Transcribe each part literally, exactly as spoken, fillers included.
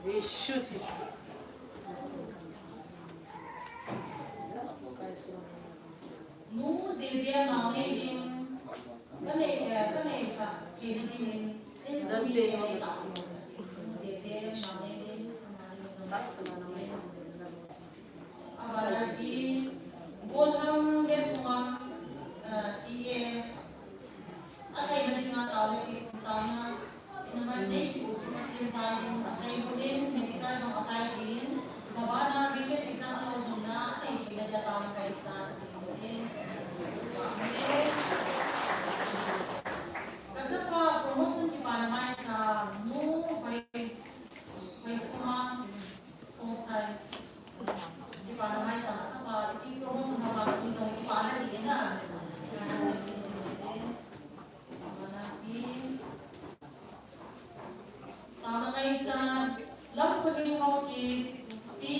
They shoot his. Nu Zezia nao nei ding, ka nei, eh, ka nei kha, kei na ding in, in sumi nei ta. Zezia nao nei ding. Abana ki, Golhang le Kumang, eh, T A, athei na dinga tao le ki kum tao na. Tama ngai cha, lam khuning ho ki, pi,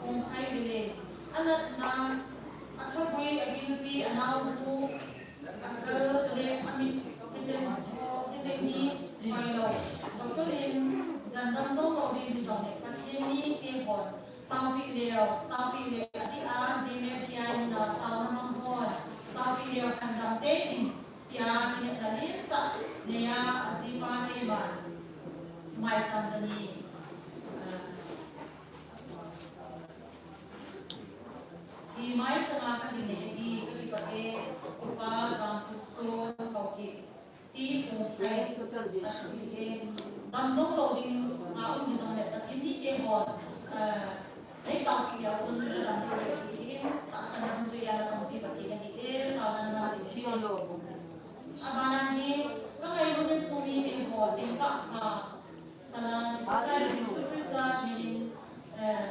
kung khai village. Anatna, athagui, agilpi, anau bu, agal, chule, amit, kichen ho, kichen ni, hoilo. Doctor in, jandam jong lo ding jong le, Pathen ni ke hon. Taopi leo, taopi leo, ati a, jime pi a in la, tao na mang hon. Taopi leo, khandam te tin. Tia, minute na lim ta, neia, ajipa keiman. Maicham jani. Ah. Ti maichama kadinge, ti kakipah e, Upa Jangkhuson Haokip. Ti kong kai. Dam jong lo ding, a um hi jong le, Pathen ni kei hon. Eh, Nei taopi leu chun, ka dam ding ahi, tahsan a hung jui a la tong ji Pathen ahi, taona na man. Abana hi, ka ngailut in sumi te ho, jingkah kha, salam, Pakai Jesu Christa min in, eh,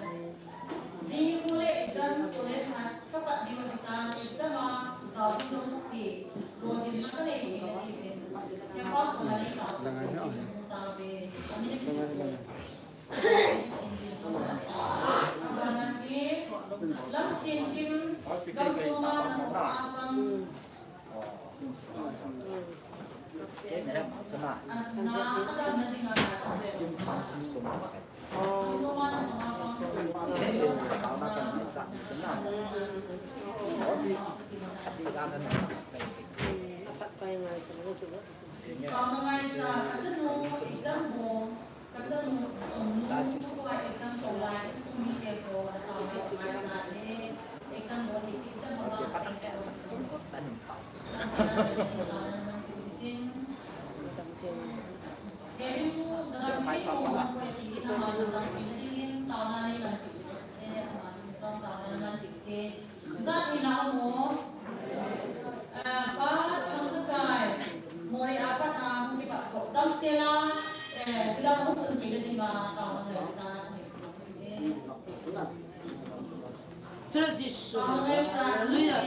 jing nikho le exam college a ka pat diu ahitan, exam a jao ding jouse, lolhinna ka nei ding ahi ve. Hepa koma nei taosah tauve. Amen. Jat hi na mo, eh, pa, thang ka kai, mo re a pat a, mo ki pat ko, dam se la, eh, ki la mo tun ki le di ma, ta mo re sa, eh. Praise Jesus. Hallelujah.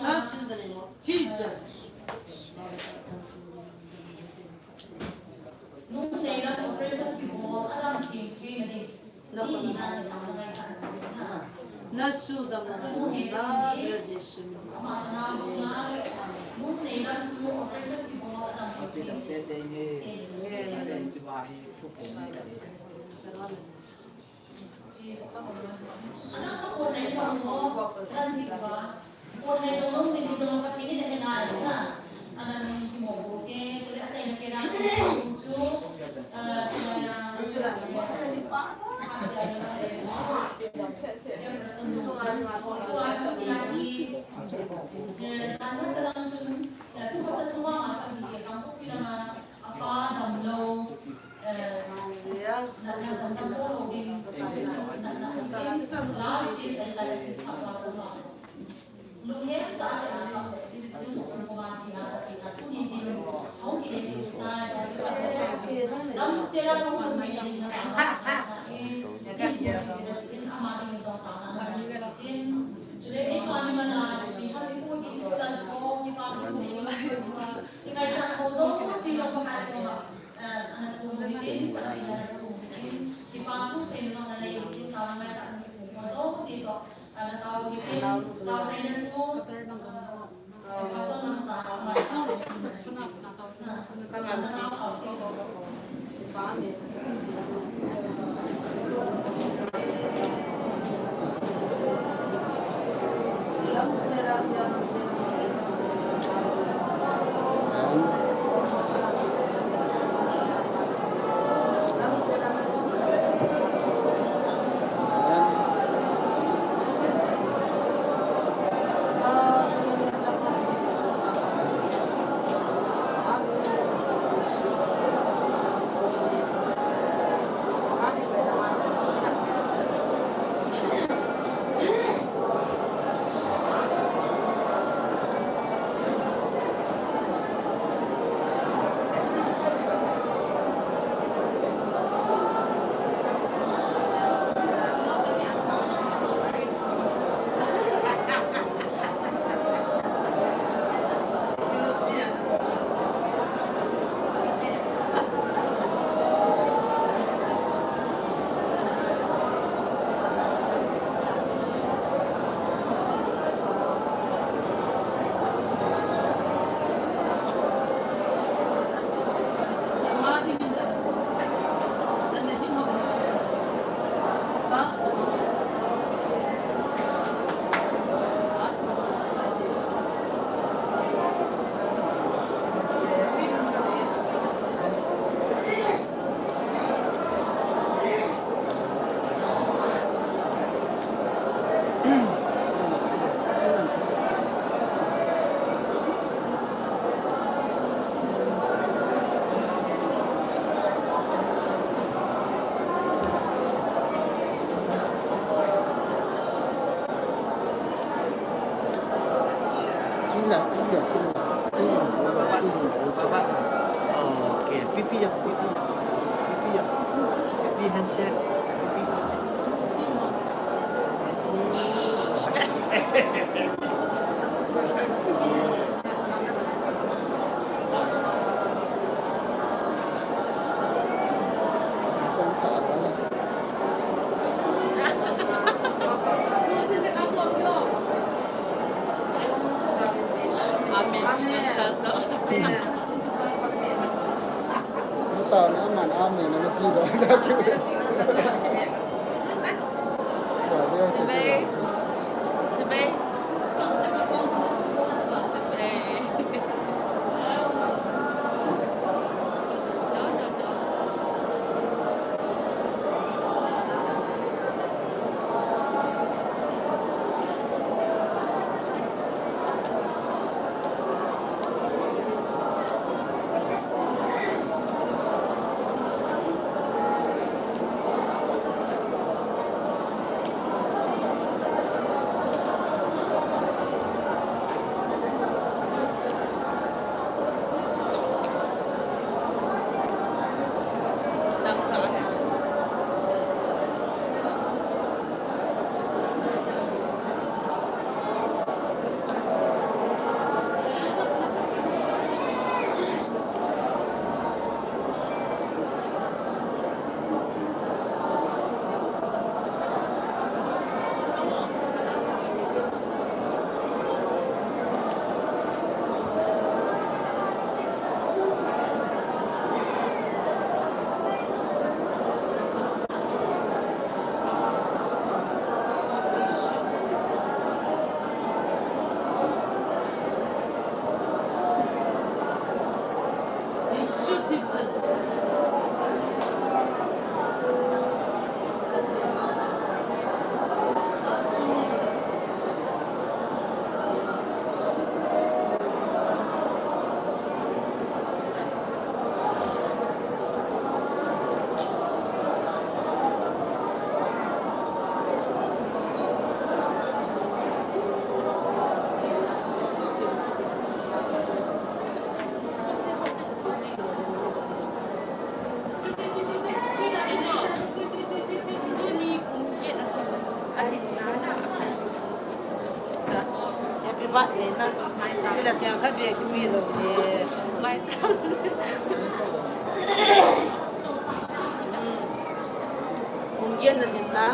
Touch in the name of Jesus. Nung nei lam operation kibol, a dam theng theng a ding. Na sudam na sudam na Jesu. Okay, pipi ya, pipi ya. Pipi ya. Pipi handshake. Pipi. Amen. Amen. Amen. Amen. Amen. Amen. Tila chiang khat bia kipe lou e. Mai chang. Kum giat na sin na.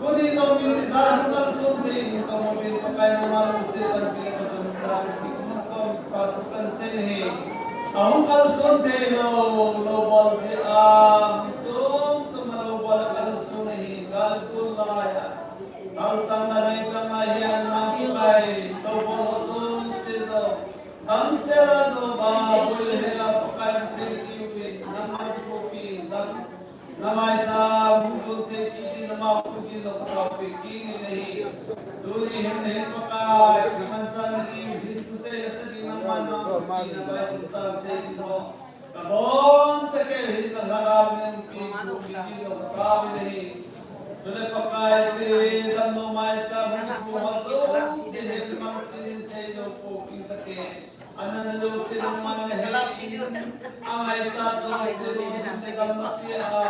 Tuni tong min kisa hung kalson thei in tong min Pakai nangma lungset lampi le patun ta in tong pa tu kan sen hi. Ahung kalson thei lou, lou bol thei a, chom chom a lou bol a kalson hi, gal kul lai a. Kal chang na rei chang na hi an na Pakai, lou bol ho tu se lou. Dam se la zo ba, bul he la Pakai thei ki wi, nangma ki ko pi, dam. Namai sa, mung tun te ki di nama ku di lo ka pe ki ni nei. Tuni hin hin Pakai, man sa ni hin tu se ya sa di man man na ki na bai tu sa se ni ho. Ka bon sa ke hin na la ra ni pi ku pi di lo ka pe nei. Tule Pakai te dam lo mai sa mung ku ha zo se hin man sin se lo ko ki ta ke. Anan lo se lo man he in, amai sa lo se lo hin te gam ma pia a.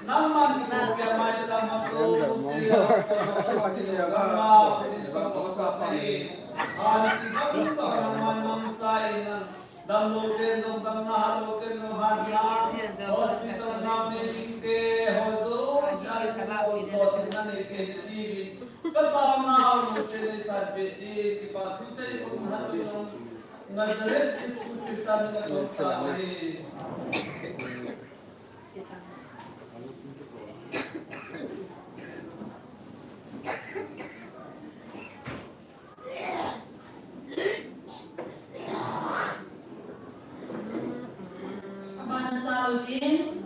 Nang man ko pia mai sa ma lo se lo. Ani ti gam ba nang man mang sa in. Dam lo ten dam dam na ha lo ten dam ha na. Hospital na me ding te ho zo sa lo ko tin na ne ke ti. Ka ta na lo se ne sa be ti ki pa su se ko na ha lo. Nazareth Jesu Christa min a kong sa hi. Aman sa utin,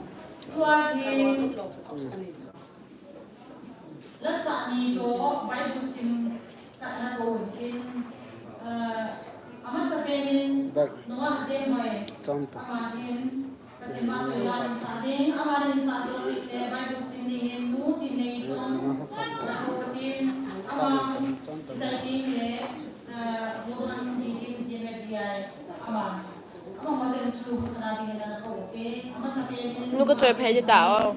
tua hi. Lasa ni toh Bible sim khat na kou hin, eh, amasapen in nungah Jemhoi, ama hin, Pathen vahchoi la hin sa ding, ama hin sa ding le Bible sim ding hin Nu Tinneichong na kou tin, ama kichai ding le, eh, Nu Thangnitin Jemhoi, ama, ama ho chen chu na ding le na kou te, amasapen in Nu ka choi phei di ta o.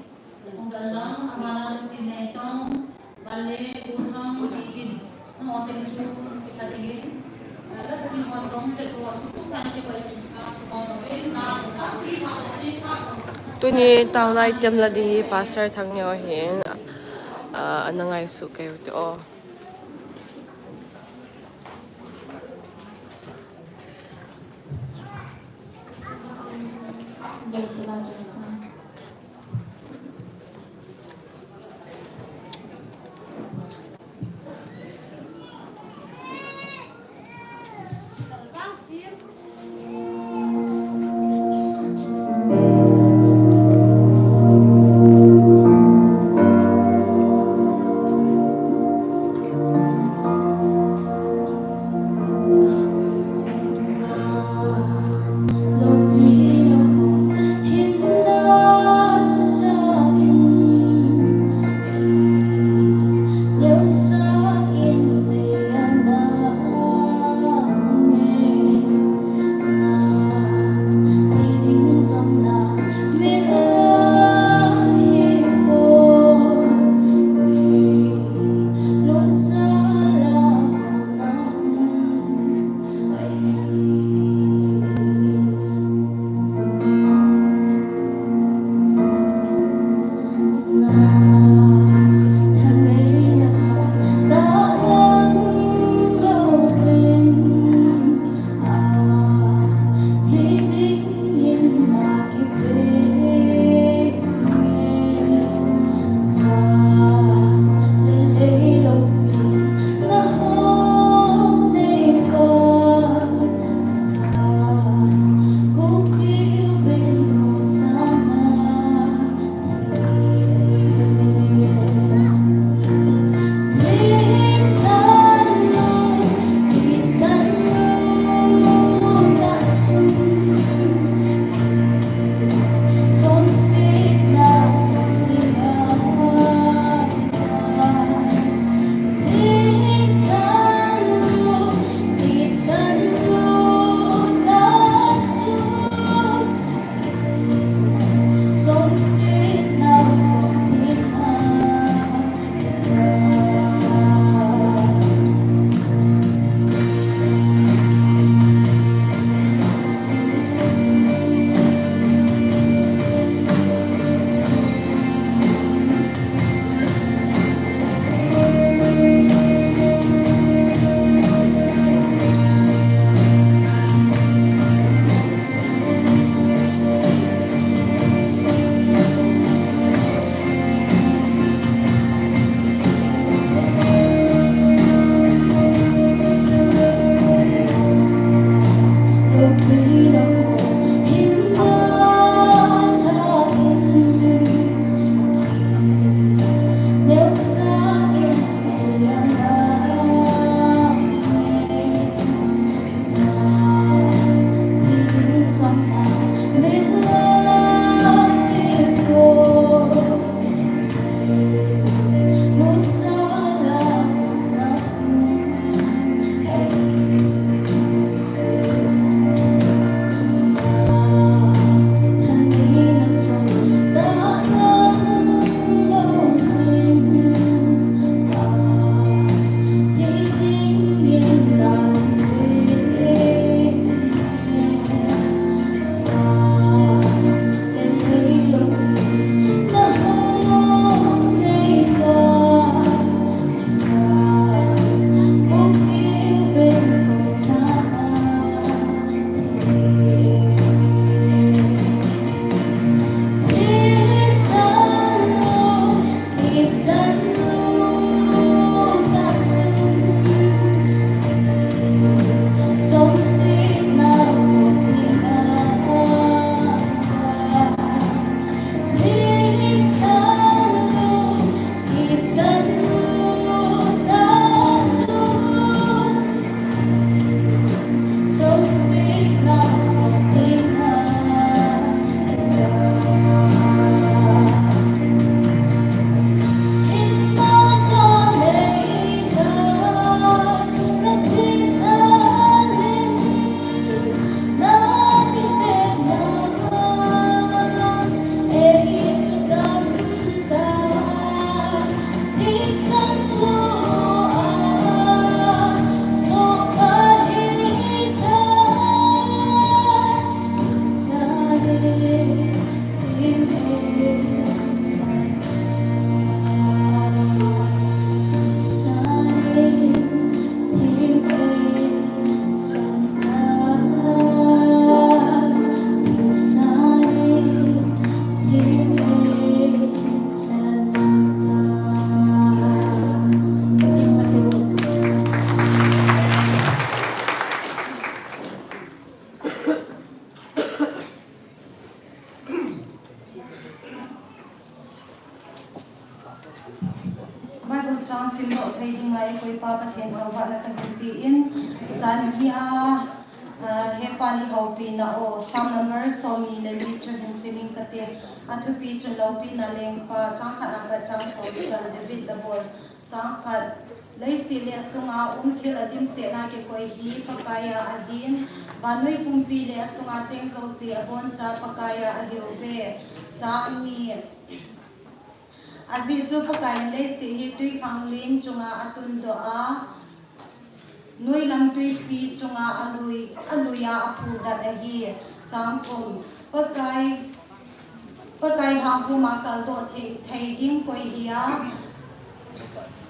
Tuni taulai tem la di Pastor Thangneo hin, ah, ana ngaisuh kei u te o. Bible chang simdoh thei dinga eikoipa Pathen thangvahna kahin pe in, jan hi a, ah, hepa ni houpina o, Psalm number somni le li chu hin sim inge kati. Athupi chu Loupina Lengpa, chang khat apat chang som chan, David dabol. Chang khat, leiset le asunga um thil adimsetna kikoi hi Pakaiya ahin, vannoi pumpi le asunga cheng jouse aboncha Pakaiya ahiuve. Chang ni, ajeh chu Pakaiyin leiset hi twikhanglen chunga atundoh a, noilam twipi chunga alui, aluiya aphudat ahi. Chang thum, Pakai, Pakai lhangpuma kaldoh thei, thei ding koi hi a,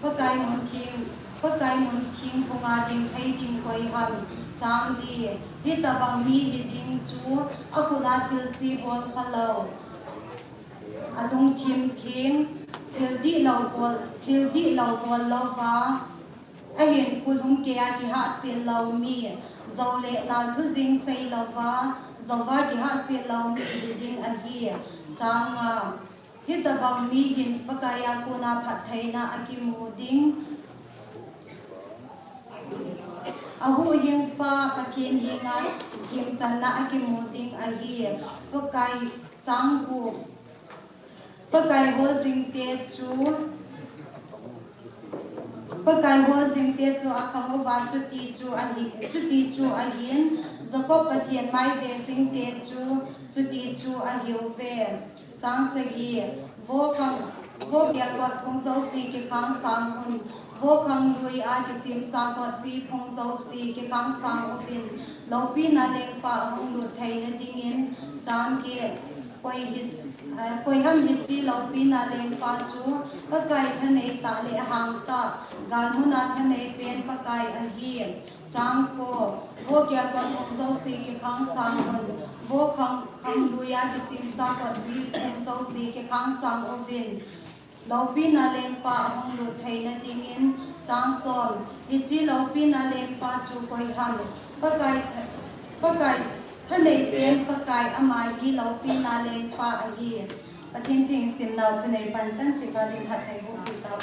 Pakai mun theng, Pakai mun theng phunga ding thei ding koi ham. Chang li, hitobang mi hiding chu akhut a thilse bol khalou, alungthim theng, thil dihlou bol, thil dihlou bol louva, ahin khullhum keiya kihahsel lou mi, jou le nal thu jeng sei louva, jouva kihahsel lou mi hiding ahi. Chang nga, hitobang mi hin Pakaiya kona phattheina akimu ding, ahuhhingpa Pathen henga gimchanna akimu ding ahi. Pakai, chang gup, Pakai hol jingte chu, Pakai hol jingte chu akhang uva, chuti chu ahi, chuti chu ahin, Jacob Pathen mai ve jingte chu, chuti chu ahiuve. Chang sagi, vo khang, vo gelkot phung jouse kikhang sang un, vo khangluiya kisemsa kotpi phung jouse kikhang sang uvin, Loupina Lengpa ahung lut theina dingin. Chang get, koi hi, eh, koi ham hiche Loupina Lengpa chu? Pakai thanei tah le ahang tah, galmuna thanei pen Pakai ahi. Chang ko, vo gelkot phung jouse kikhang sang un, vo khang, khangluiya kisemsa kotpi phung jouse kikhang sang uvin, Loupina Lengpa ahung lut theina dingin. Chang som, hiche Loupina Lengpa chu koi ham? Pakai, Pakai thanei pen Pakai, ama hi Loupina Lengpa ahi. Pathen thu simnau thunei pan chan cheh a ding hat thei hu pi tau.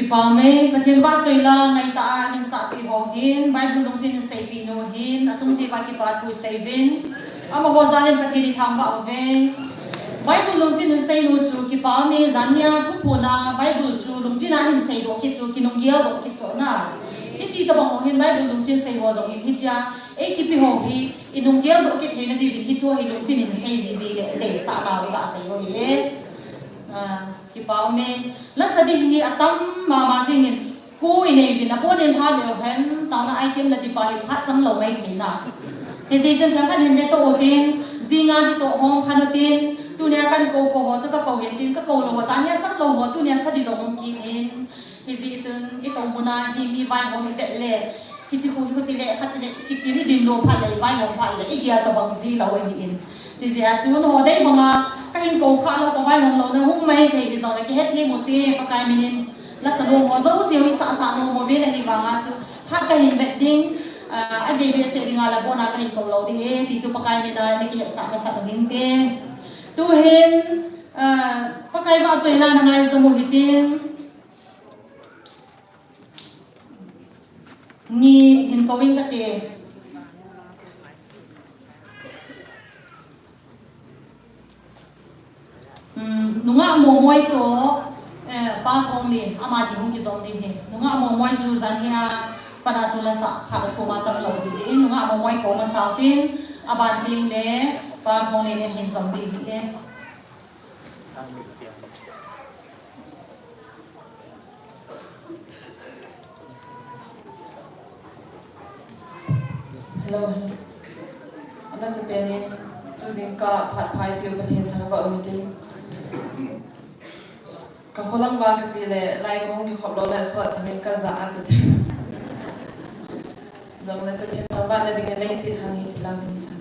Pame, Pathen vahchoi la, ngaitah a hin sahpi ho hin, Bible lungchin in seipinu hin, achung cheh uva kipa thu seiyuvin. Amaho jal in Pathen ithangvah uve. Bible lungchin in seinu chu kipah e, janhia thuphon a Bible chu lungchin a hin seidoh kit chu kinunggel doh kit chu ahi. Hiti tobang ho hin Bible lungchin sei ho jong hin hichea eikipe ho hi inunggel doh kit theina diuvin hichu hi lungchin in sei jiji le deisah nau iga sei u ahi. Ah, kipah e. Lasa ding hi atam mama jingin, koi inei uvin, apon in lha leu hen, taona item la ding pa hi phat chang lou mai thei na. Hijeh chun themkhat hin vetoh utin, jinga ding toh hung khan utin, tunia kakou kou ho chu kakou hen tin, kakou lou ho, janhia chang lou ho, tunia sa ding jong hung kit in. Hijeh chun, itou muna hi mi vaihom ivet le, hiche khu hi khu tile, khat tile, kiti ni ding lou phat le, ivaihom phat le, igel tobang ji lou ahin. Chijeh a chu, nangho dei banga, kahin kou kha lou, kavaihom louna hung mai thei ding jongle, kihethem ute, Pakai min in, lasa nom ho jouse, mi sahsah nom uvin ahivanga chu, phat kahin vet ding, ah, agei behseh dinga la bon a kahin kou lou ding ahi, ti chu Pakai min a, nakihetsah masat u hinte. Tuhin, ah, Pakai vahchoina nangaidam u hitin. Ni hin kou ing kate. Hmm, nungah Momoi toh, eh, Pa Thonglen, ama ding hung kijom ding ahi. Nungah Momoi chu janhia pat a chu lasa phat a thum a chang lou ding ahin, nungah Momoi kou masa utin, aban ding le Pa Thonglen in hin jom ding ahi. Hello, hello. Amasapen in, tujingkah phat pha eipeu Pathen thangvah u hitin. Kakholang vang kache le, lai kahung kikhop lou le, sot thamin kajah a chu. Jongle Pathen thangvahna dingin leiset thang hi tilang jingsan.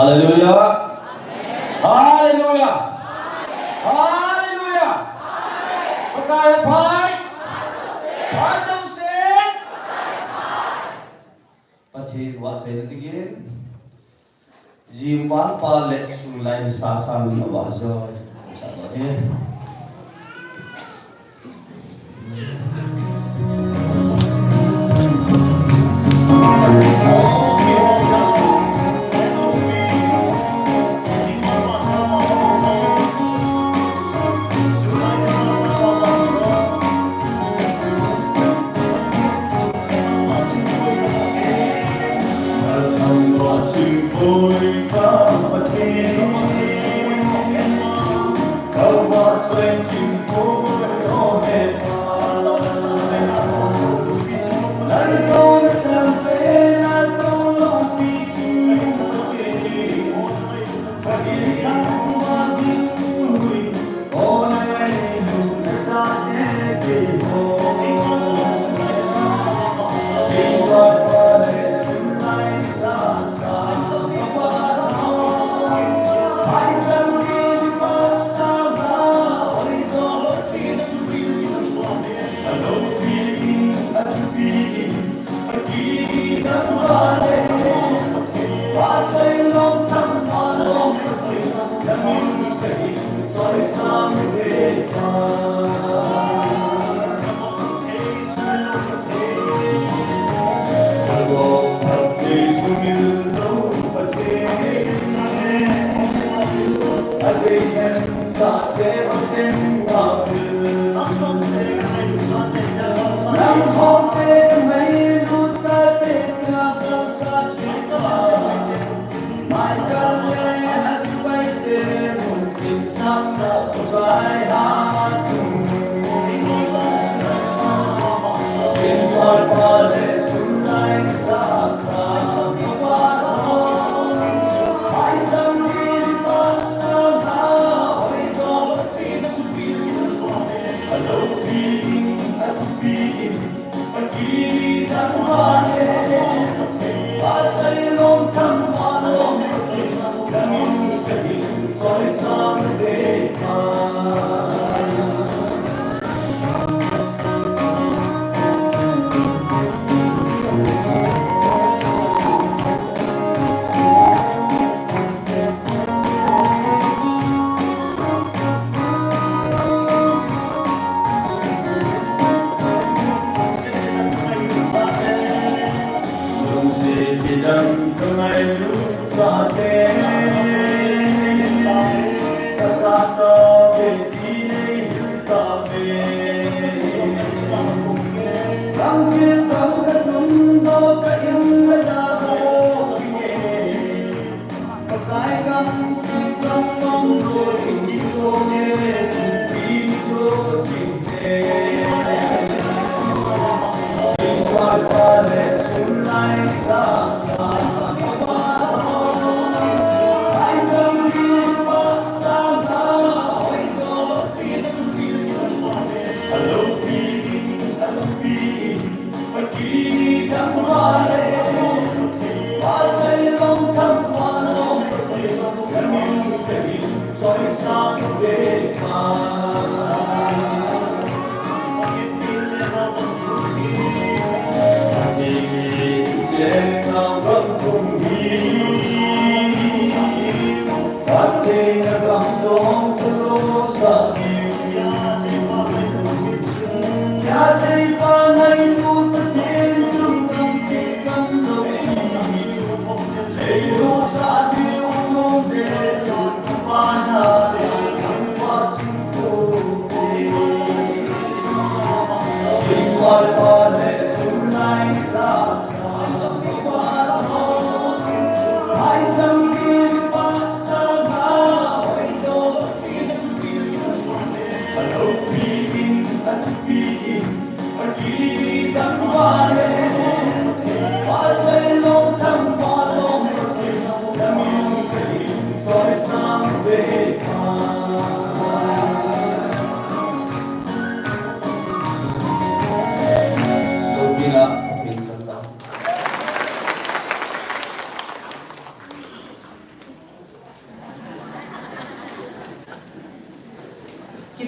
Hallelujah. Hallelujah. Hallelujah. Pakai phat. Phat jousen. Pathen vahchoina dingin. Jing vangpa le sulai ni sasa ni a vahchoi. Sa to de.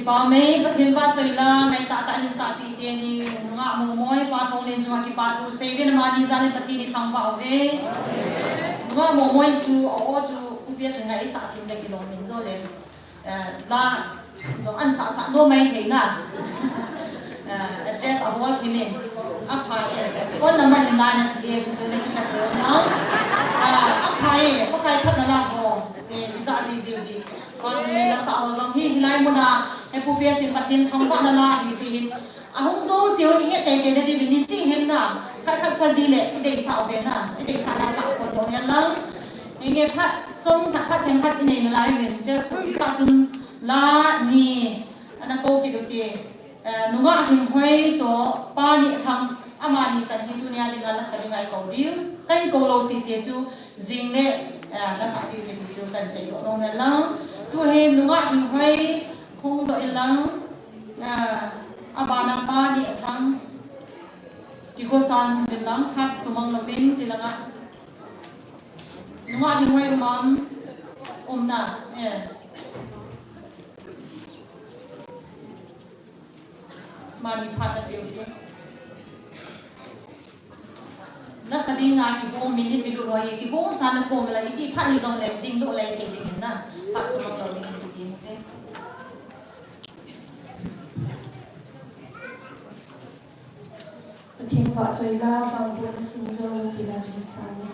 Pamei, Pathen vahchoi lang, ngaitah tah in sahpi teni, nungah Momoi, Pa Thonglen chunga kipathu seiyin amani jal in Pathen ithangvah uve. Nungah Momoi chu, o, o chu, Pu P S in ngaisah thim le kilom in jo le. Eh, la, jong an sah sah nom mai thei na. Eh, address abol thim in. Apha e, phone number in la na ti e, chu chu le kikhat na. Ah, apha e, Pakai phatna la ho. Eh, ija ji ji di. Kon ni la sa ho jong hi, hilai muna, he Pu P S in Pathen thangvahna la hi ji hin. Ahung jou seh u ihet teitei na diuvin nisih hin na. Khat khat sa ji le, ideisah uve na. Ideisah na ka kon dong hen lang. Nge phat, chom phat, phat theng phat inei nalai uvin. Che, chutah chun la ni, ana kou kit u ti. Eh, nungah Hinghoi toh Pa Nehthang, amani chan hi tunia dinga lasa dinga ikou diu. Kahin kou lou seh che chu, jing le, eh, lasa diu hi ti chu kahin seidoh nom hen lang. Tu hin nungah Hinghoi, hung doh in lang, ah, abana Pa Nehthang, kigosan in lang, phat sumang louvin, chi langa. Nungah Hinghoi um am, um na, eh. Mani phat na pe u te. Lasa dinga kigong minute milut ho hi, kigong sa na kom la, iti phat ni jong le, dingdoh le, thei ding in na. Phat sumang lou ding in ti ti mo te. Pathen vahchoi la, vangbohna sing jong tina chun sa ni.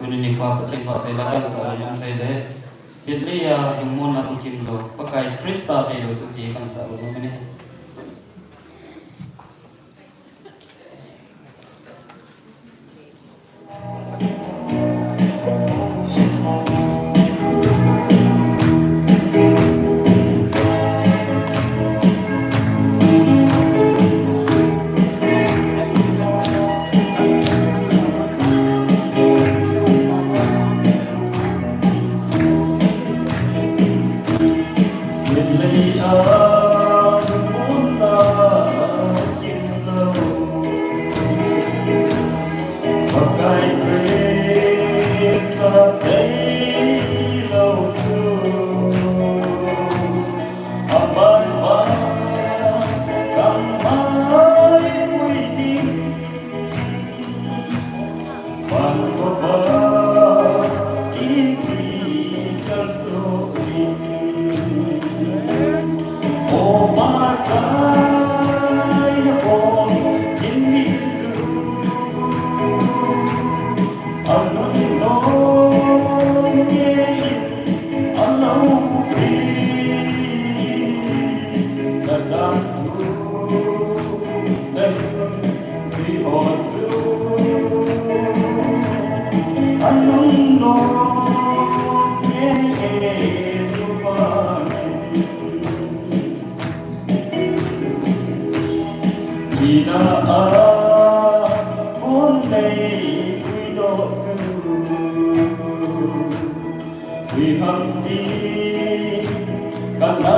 Tuni nikho Pathen vahchoi la kahin sah nom chu ahile, Sitlhei a lungmonna um kimlou, Pakai Christa deilou chu ti kahin sah nom ahi. Sitlhei a lungmonna um kimlou, Pakai Christa deilou chu, aman vang kangmai pui ding. Van uva i kikhel soh in. O Pakai, nabonchauva in mi chu a lungnom ngeiyin a loupi na dan thu na hin Sihon su anung no ye ye tu pa tina a kun nei kui do su. Tui ham ti kana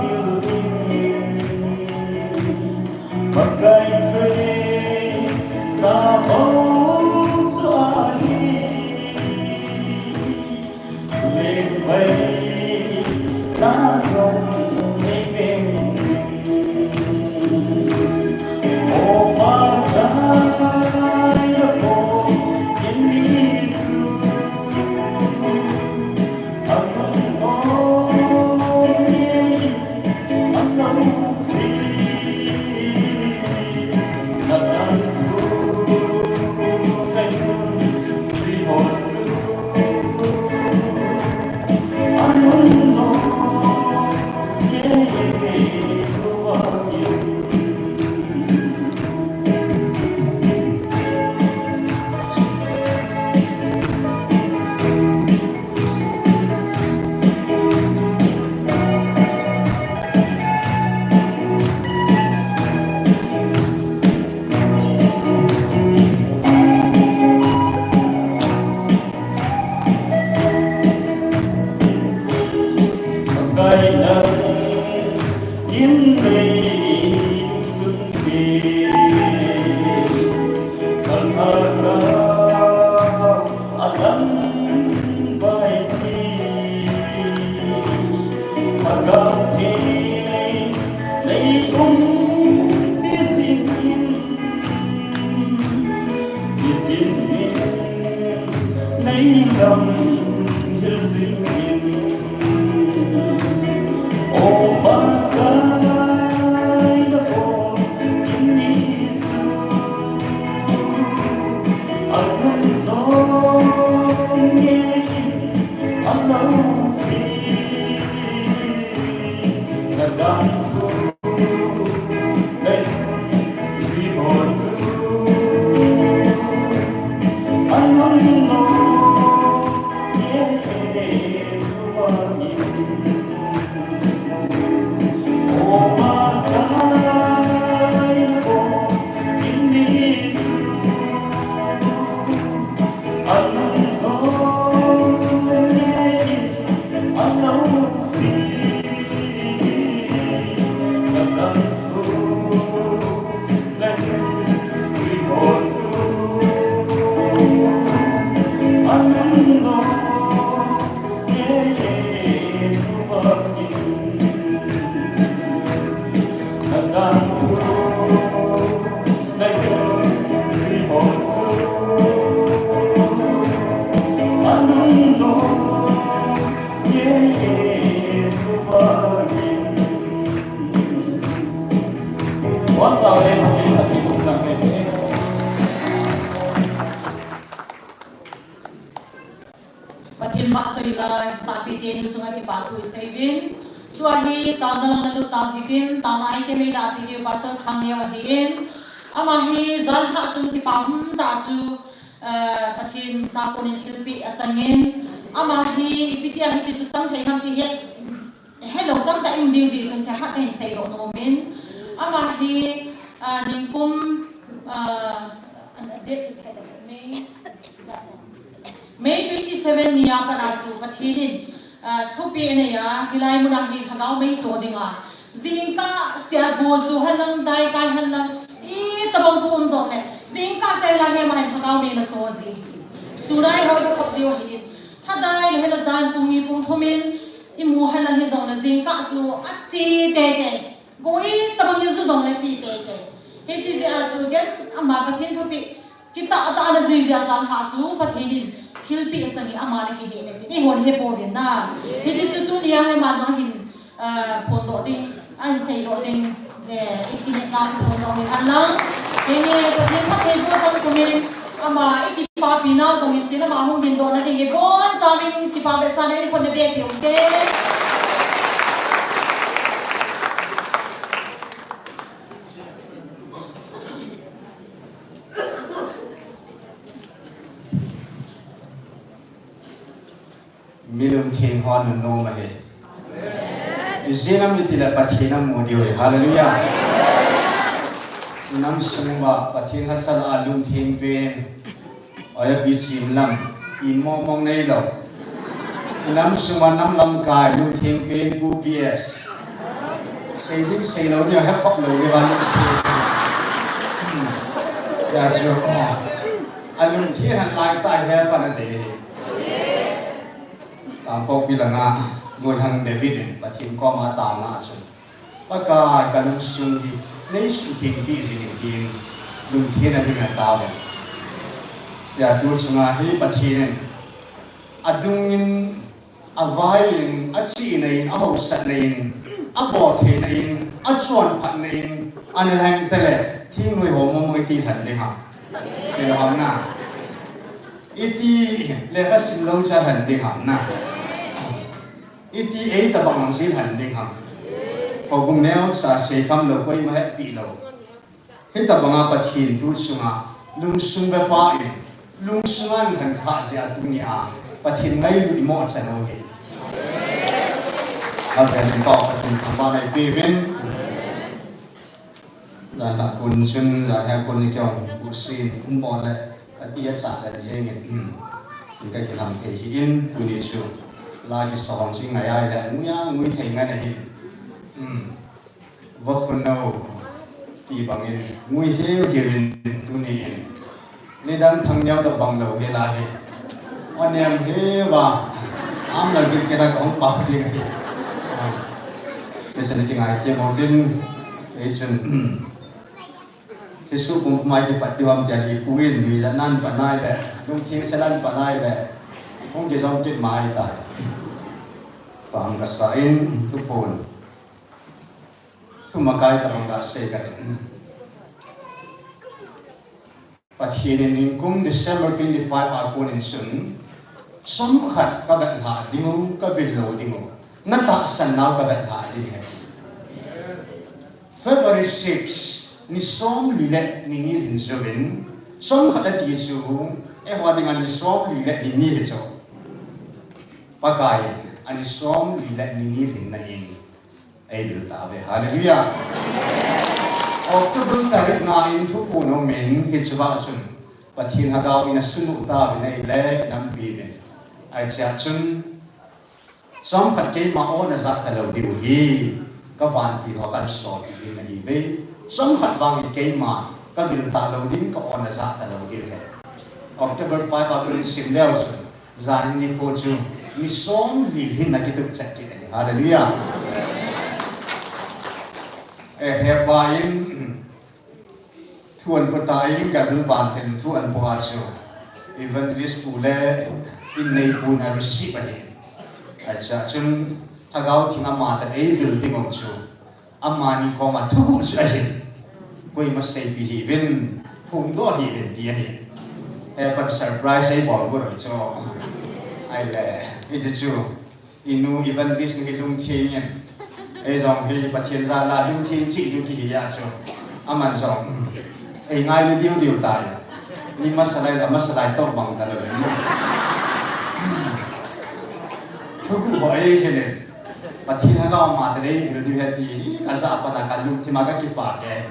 mil in Pakai Christa bou chu ahi. Leng bai na zong nei veng zing. O Pakai la po in mi chu. Pakai nang in nei sun ke. Kalhara adam vai si agam the nei um pi sing in. Nitin in nei lam hil sing in. O Pakai na po in ni chu. Anun no ngei in a loupi na dan thu na in si ho chu. Anun no ngei in a loupi. Sapi teni chunga kipa thu isei uvin. Tua hi taona lang nalut tau hitin, taona a item eina ati diu Pastor Thangneo ahin. Ama hi janhi a chun kipa umtah chu, eh, Pathen a konin thilpeh achangin. Ama hi ipi tia hiche chu chang thei ham ti het, helou tamtah ium diu jeh chun themkhat kahin seidoh nomin. Ama hi, ah, ningkum, ah, date May, May twenty-seven ni a pat a chu Pathen in, ah, thupeh anei a, hilai mun a hi lhagao mei cho dinga. Jingkah sea goju henlang, daikai henlang, itobang thu um jongle. Jingkah sea hilai hi ama hin lhagao mei ana cho ji. Sunai hoi to khop jiu ahin. Thadai lou hela jan pung ni pung thum in, imu henlang hijongle jingkah chu ache teitei. Go itobang in ju jongle che teitei. Hiche jeh a chu ken ama Pathen thupeh. Kitah tah ana jui jeh a janhi a chu Pathen in thilpeh achangin ama ana kihei le tin. Eihon hepouvin na. Hiche chu tunia hi ama jong hin, ah, phondoh ding, ahin seidoh ding, eh, ikinepna phondoh hi henlang. Henge Pathen phattheiboh jong kumin, ama ikipapi nau jong hin tin ama hung dingdoh na ding ibonchauvin kipa vetsahna in khut nabeh peh ute. Mi lungtheng ho nunnom ahi. Ijeh inem itile Pathen amu diu ahi. Hallelujah. Inam sung uva Pathen lhacha lah a lungtheng pen. Oi, api chim lam. Imo mong neilou. Inam sung uva nam lamkai lungtheng pen Pu P S. Sei ding seilou ding hekhop lou ding uva lungtheng. Hmm. Ya chu. Alungtheng han lai tah hi pan adei. Kangpokpi langa Golhang David in Pathen koma taona a chun, Pakai, kalungsung hi neisuhthengpeh jing in tin, lungtheng a ding ataovin. Tia tu chunga hi Pathen in adungin, avaiyin, achihnaiyin, ahaosatnaiyin, aboltheinaiyin, achonphatnaiyin, ana lheng tale, thingnoi ho mong mong iti lhen ding ham. Hilou ham na. Iti lekha simlou chu alhen ding ham na. Iti eitobang chu ilhen ding ham. Houbung neocha seikham lou, koima hetpi lou. Hitobanga Pathen tu chunga lungsung vepa in, lungsunga lhen kha jeh a tunia Pathen ngailut imo chan u hi. Avel in Pathen thangvahna ipeuvin. Janhi a kon chun, janhi a kon ni keiin kusin, um bol le, kati a cha dan jeng in, um, ka kilang thei hi in, tuni chu, la kisong chu ngai ai le, ngui a, ngui thei ngai na hi, um, va khun no, ti bangin, ngui heu heu in, tuni in, Nidang Thangneo toh bang lou hi lai hi. Anem hi va. Am lal bin kena kong pa ding hi. Ah. Kei sa ni kingai ti mo tin. Ei chun. Kei su kum mai ki pat ti vam ti a hi pu in mi ja nan pa nai le. Lung thing sa nan pa nai le. Kong ki jom kit mai ta. Pang ka sa in tu pon. Thumakai ta bang ka sei ka. Pathen in ningkum December twenty-five a kon in chun, chomkhat ka vetlha ding u, ka vil lou ding u, na tahsan nau ka vetlha ding ahi. February six, ni somli le ni ni lhin jouvin, chomkhat ati chu, eiho dinga ni somli le ni ni hi chu. Pakai, ani somli le ni ni lhinna in, Ei vil tauve. Hallelujah. October tarik nga in thuphon um in, hiche va chun Pathen Lhagao in asunu tauvin ahile, nampi uvin. Ahi chea chun, chomkhat keima o na ja talou diu hi, ka vantil ho kan solpeh ding ahiuve. Chomkhat vang hi keima ka vil talou ding, ka o na ja talou diu ahi. October five a kon in sim leu chun, Jan nikho chu, ni somli lhin na kitup chet kit ahi. Hallelujah. Eh, hepa in, thu an pota in, Gabriel Vanthil thu an po a chu. Evangelist pu le, in neipu in a receive ahi. Ahi chea chun, Lhagao Theng ama tah ei vil ding u chu. Amani koma thu chu ahin. Koima seipeh hih uvin, phongdoh hih uvin ti ahi. Hepan surprise ei bol got ahi chu. Ahile, iti chu, inu evangelist nu hi lungtheng in. Ei jong hi Pathen jal a lungtheng cheh nu kihi a chu. Aman jong, um, ei ngailu diu diu tai. Ni masa lai la masa lai toh bang talou in na. Thugu ho ei hi le. Pathen lhagao ma te nei vil diu ahi ti hi ka ja a pat a ka lungthim a ka kipah e.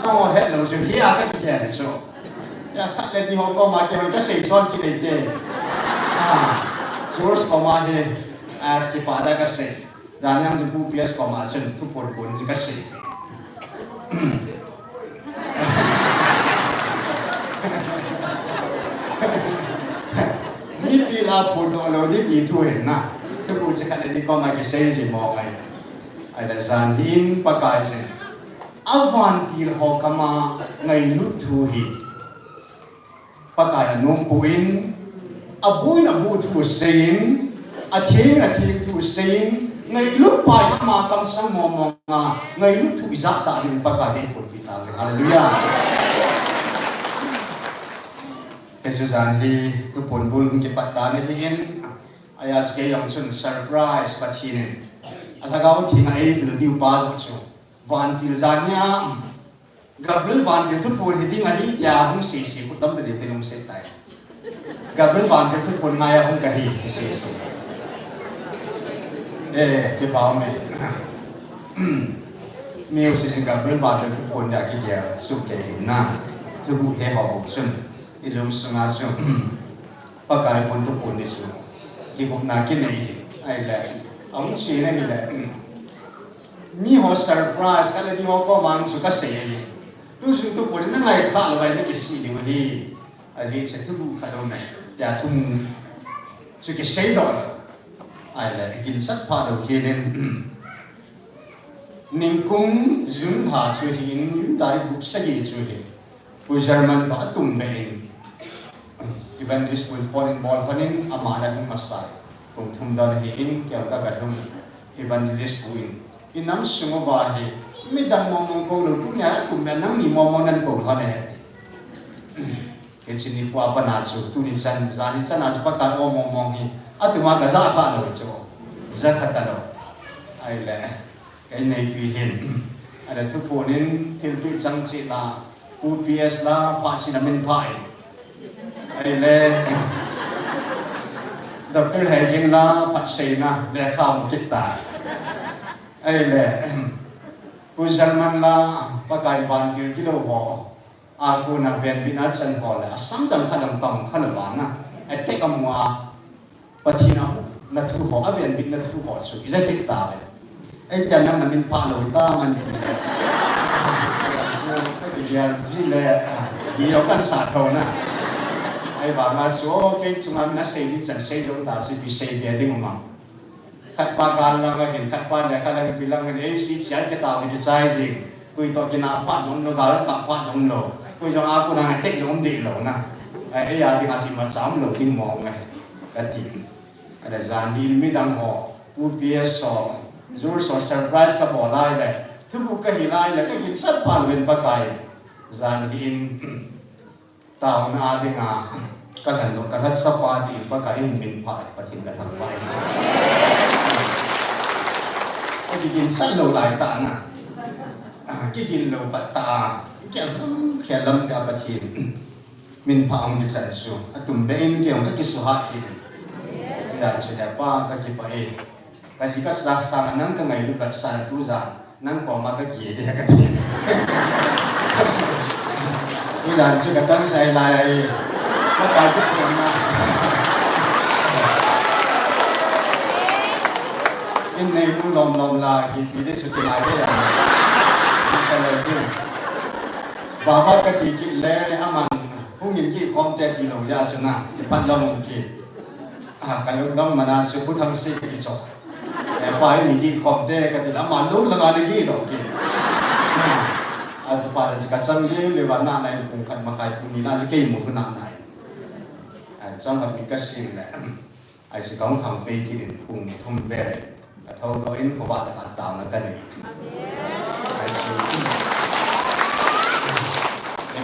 Nangho het lou chu hi a ka kikhen chu. Ya khat le ni ho koma kei hon ka sei chon kit e te. Ah, George koma hi, ah, kipah da ka sei. Jan jang chu Pu P S koma chun thuphon pon chu ka sei. Mipi lah a phondoh lou ding ti thu ahin na. Thuphon chu khat le ni koma kisei ji mong ahi. Ahile jan hi in Pakai jin. A vantil ho kama ngailut thu hi. Pakai a nompo in, a bu in a bu thu seiyin, a theng in a theng thu seiyin, ngailut pa in ama kamsang mong mong a, ngailut thu ijat tah in Pakai in eiponpi tauve. Hallelujah. Hiche jan hi thuphon bul hung kipat tan ahin, ahi a chu kei jong chun surprise Pathen in, a lhagao theng a eivil diu pa jong chu. Vantil jan hi a, Gabriel vantil thuphon hi ding ahi tia hung sei sei, khut dam tading tin hung sei tai. Gabriel vantil thuphon ngai a hung kahi, hung sei sei. Eh, kipah e. Mi u sei sei Gabriel vantil thuphon dia kitia sukei hin na. Thugu he ho bu chun. I lungsunga chu. Pakai pon thuphon ni chu. Kibukna kinei hi. Ahile. Ahung sei na hile. Mi ho surprise, khat le ni ho koma chu ka sei ahi. Tu jing thuphon na ngai kha lou vai na kisih diu ahi. Ahi che thugu khat um e. Tia thum chu kisei doh lou. Ahile, kinsat pha lou hi nin. Ningkum June lha chu hin, June tarik gup sagi chu hin. Pu German toh atum be in, Evangelist Pu in phone in bol lhon in, ama na hung masa. Kum thum don ahi in, kei ka ga hung Evangelist Pu in. I nam sung uva hi, midang mong mong kou lou, tunia atum be nangni mong mong nan kou lhon e. Hiche nikho a pat a chu, tuni chan, jani chan a chu Pakai o mong mong hi, atum a ka ja kha lou chu, ja kha ta lou. Ahile. Kei neipi hin, ahile thuphon in thilpeh chang cheh la, Pu P S la, phat sina min pha in. Ahile, Doctor Hegin la, phat seina, lekha mu kit ta. Ahile, Pu German la, Pakai vantil kilou ho. A kona venbitna chan ho le, a sam jang kha jang tong kha le vana. Attack amu a, Pathen a hupna thu ho, a venbitna thu ho chu, ija kit tave. Ei tia nang na min pha lou ta man ti le. Chu, ka ti gel ji le, ah, di yo kan sa tho na. Ahivanga chu, o, kei chunga na sei ding chan sei lou ta chu, ipi sei be ding um am. Khat pa gal lang ahin, khat pa lekha lang, ipi lang ahin, ei, sui chai kit tau kiti chai jing. Koi toh kinah phat jong lou, gal kap phat jong lou. Koi jong a kona attack jong deh lou na. Ei, ei a dinga chu imacha um lou ding mong ahi. Ka ti. Ahile jan hi in midang ho, Pu P S ho, George ho surprise ka bol lai le. Thubu ka hi lai le, ka hin sat pha lou in Pakai. Jan hi in. Taona a dinga, ka lhan lou, ka lhatsah pa ti Pakai in min pha, Pathen ka thangvah in. Ka kigin sat lou lai tah na. Ah, kigin lou pat tah a, khel lam, khel lam ka Pathen. Min pha hung kichan chu. Atum be in kei hung ka kisuhat kit. Ya chu ya pa ka kipah e. Ka ji ka sa sang nang ka ngailu ka sa tu ja nang koma ka ki de ka ti. Tu ja chu ka chang sai lai ai. Ka ka ji ko na. In nei nu lom lom la ki ti de su ti lai de ya. Ka le ti. Baba ka ti ki le aman hung in ki kom te ti lo ya su na. Ki pan lo mong ki. Ah, ka lungdam mana chu Pu Thangsei ka kichop. Eh, pa hi ni kikhom te ka ti lama lo langa ni kidong ki. Ah, a chu pa ta chu ka chang le le va na na in pung khat makai pung ni na chu kei mu na na. Ah, chang khat ni ka sim le. Ai chu ka hung khang pe ki in pung thum ve le. Ka tho do in ko ba ta ka ta na ka ni. Ai chu.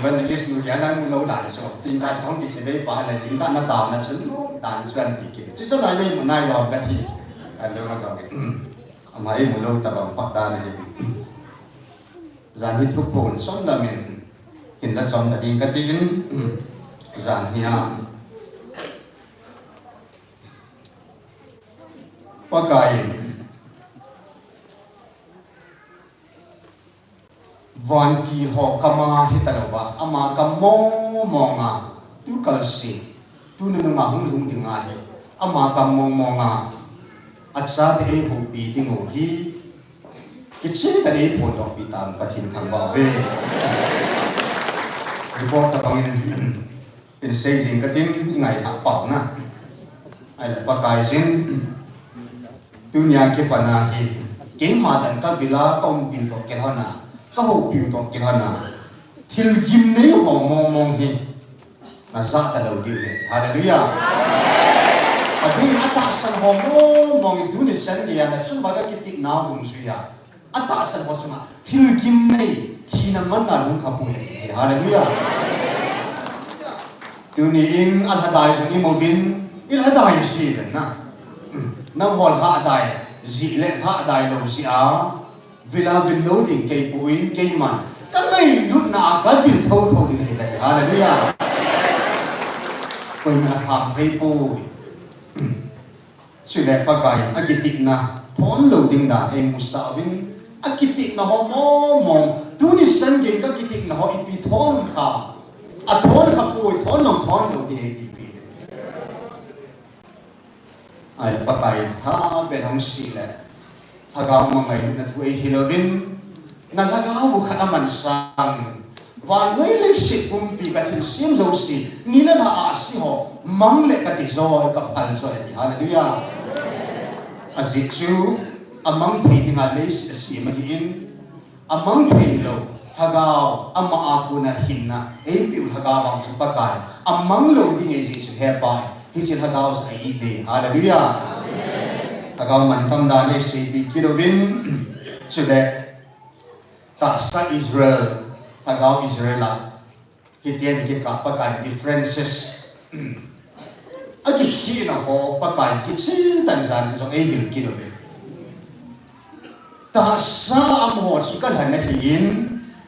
Evangelist nu kia nang mu lou dan chu. Tin ka tong ki che bei pa la jing ka na ta na sun lou dan chu an ti ki. Chu chu na nei mu nai lou ka ti. Kan lou ma dong. Ama ei mu lou ta bang pa dan hi. Jan hi thuphon chom lamin hin la chom ta ding ka tin. Jan hi a. Pakai in. Vantil ho kama hita lou va, ama kam mong mong a, tu kal si, tu nunung a hung lhung ding ahi, ama kam mong mong a, achate ei houpi ding u hi, kicheh tah in ei phondohpi tang Pathen thangvah uve. Report tabang in, in sei jing ka tin, i ngailhah pau na. Ahile Pakai jin, tunia kipat a hi, keima dan ka vil a, ka umpiu toh kilhon a, ka houpiu toh kilhon a, thil gimnei ho mong mong hi, na ja talou diu ahi. Hallelujah. Adeh a tahsan ho mong mong hi tuni chan geiya na chung uva ka kitiknau dungjuiya. Atahsan ho chunga thil gimnei, thina manna lungkha poi ahi. Hallelujah. Tuni in alhadai jong imu uvin, ilhadai ji uvin na. Hmm. Nangho lhadai ji le lhadai lou ji a, vil a vil lou ding kei poi, keiman ka ngailutna a ka vil thotho ding ahi. Hallelujah. Koiman aham thei poi. Hmm. Chule Pakai in akitepna thon lou ding dan eimusah uvin, akitepna ho mong mong, tuni chan geiyin kakitepna ho ipi thon um kha, athon kha poi, thon jong thon lou ding eipi. Ai Pakai in tha pen hung sih le, lhagao ma ngailutna thu eihil uvin, na lhagao u khat aman sangin, vannoi leiset pumpi ka thilsem jouse, ni le lha ahsi ho, mang le kati joi, ka phal joi ati. Hallelujah. Ajeh chu, amang thei dinga leiset asem ahin, amang thei lou, lhagao, ama a kona hinna, eipeh u lhagao vang chu Pakai, amang lou ding ahi jeh chun he Pai, hiche lhagao chu a-it nei. Hallelujah. Lhagao mantam dan eiseipeh kit uvin, chule, Tahsa Israel, lhagao Israel a, hiten kikah Pakai differences. Akikhehna ho Pakai kichil tah in jan hi jong eihil kit uve. Tahsa amaho chu kalhen ahin,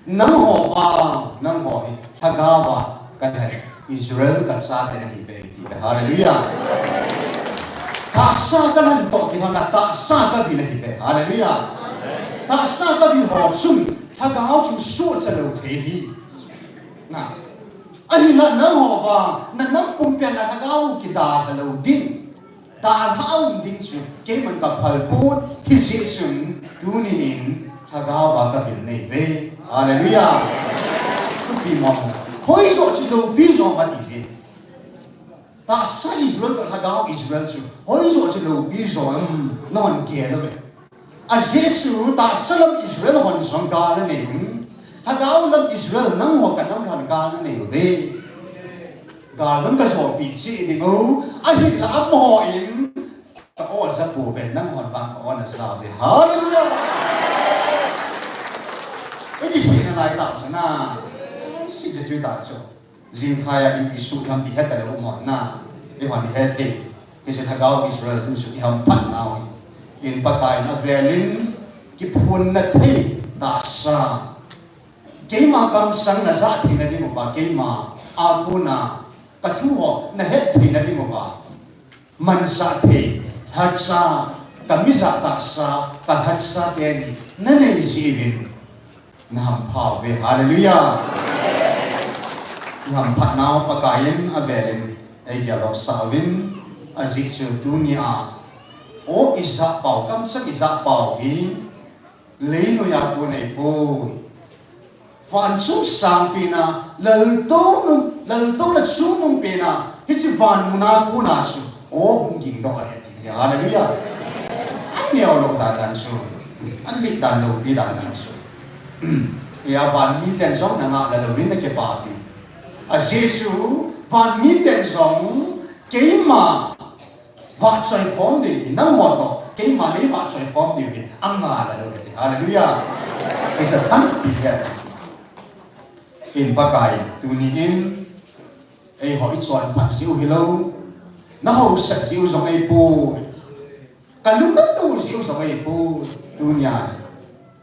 nangho vang, nangho hi lhagao a kalhen. Israel kachate nahiuve ati uve. Hallelujah. Tahsa kalhen toh kilhon a tahsa kavil ahiuve. Hallelujah. Tahsa kavil ho chun lhagao chu suhcha lou thei ahi. Na. Ahinla nangho vang, na nam pumpi a na lhagao kidalha lou ding. Dalha a um ding chu, keiman ka phal pon, hijeh chun, tuni in, lhagao a kavil neiuve. Hallelujah. Thupi mong. Hoijoh chu loupi jo ma ti je. Tahsa Israel toh lhagao Israel chu, hoijoh chu loupi jo, um, nahon gel uve. Ajeh chu tahsa lam Israel hon jong gal anei un. Lhagao lam Israel nangho ka nam lhon gal nanei uve. Gal jong kajopeh cheh ding u. Ahinla amaho in ka o ja pouve, nanghon vang ka o naja uve. Hallelujah! Ikikhehna lai tah chu na. Sih ja chu tah chu. Jingkah a ipi suh ham ti heta lou um hon na, eihon ihe thei. Hiche lhagao Israel tu chu ihamphat nau hi. In Pakai in avel in kiphonna thei tahsa. Keima kamsang najah theina ding uva, keima a kona kathu ho nahet theina ding uva. Manchah thei, lhacha, ka mijah tahsa, ka lhacha teni, nanei jeh uvin, nahampha uve, hallelujah. Ihamphat nau Pakai in avel in, eigel doh sah uvin, ajeh chu tunia, o ijah pau, kamchang ijah pau hi, Leinoiya kon ahipoi. Van chung sangpen a, laltouna, laltouna chungnung pen a, hiche van muna kona chu, o hung ging doh ahi ati. Hallelujah. Aneo lou dan dan chu. Anlit dan loupi dan dan chu. Hia van miten jong nangah la louvin nakipapi. Ajeh chu, van miten jong, keima, vahchoi khom diu hi, nangho toh, keima nei vahchoi khom diu hi, angah la lou ahi, hallelujah. It's a tanpi ahi. In Pakai, tuni in eiho i chonphat jiu hilou, na hausat jiu jong ahipoi, ka lung na tu jiu jong ahipoi. Tunia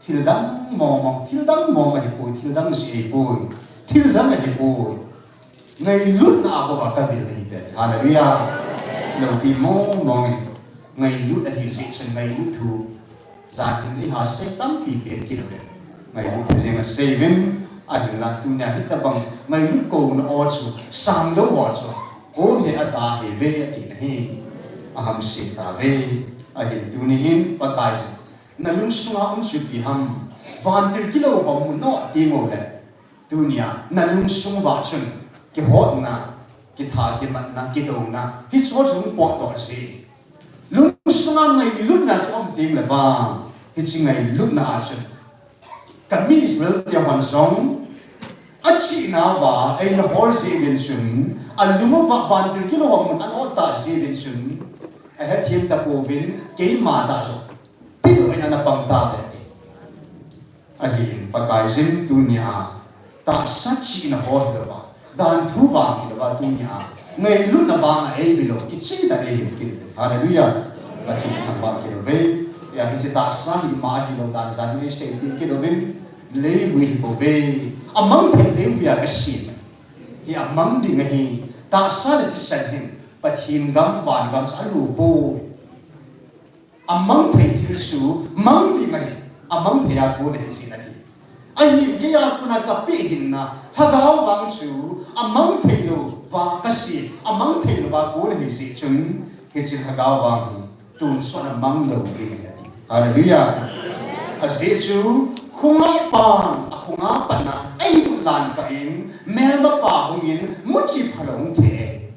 thil dang mong mong, thil dang mong ahipoi, thil dang jeh ahipoi, thil dang ahipoi. Ngailutna a bou a ka vil ahi ve. Hallelujah. Loupi mong mong in ngailut ahi jeh chun ngailut thu jan hin i ha sei tampi pen kit uve. Ngailut thu jeng a sei uvin, ahinla tunia hitabang ngailut kouna o chu, sang lou o chu, o hi a ta hi ve ati na hi. Aham se ta ve. Ahin tuni hin Pakai jin, na lungsunga um chu ipi ham, vantil kilou ho mun o ti mo le. Tunia na lungsung uva chun kihotna, kitha kimatna, kidouna, hiche ho chu hung potdoh ji. Lungsunga ngailutna chu um teng le vang, hiche ngailutna a chun ka mi Israel te hon jong achihna uva eina hol ji uvin chun, alung uva vantil kilou ho mun a na ot ta ji uvin chun, ahethem tapouvin, keima tah jong pilou in ana pang tave. Ahin Pakai jin tunia tahsa chihna ho hilouva, danthu vang hilouva tunia ngailutna vanga eivilou kicheh dan eihin kit. Hallelujah. Pathen thangvah kit uve. Hia hiche tahsa hi ima ahilou dan jan in sei ti kit uvin, leivui hi bou ve. Amang thei leivui a kasem. Hi amang ding ahi. Tahsa le thisan hin Pathen gam, van gam chu alu poi. Amang thei thil chu mang ding ahi, amang thei a kon ahi jeh in ati. Ahin keia kona kapeh hinna lhagao vang chu amang thei louva kasem, amang thei louva kon ahi jeh chun, hiche lhagao vang hi tonsot a mang lou ding ahi ati. Hallelujah. Ajeh chu khongai pan, akhonga patna eilut lan kah in, melmapa hung in, muchi phalou hung thei.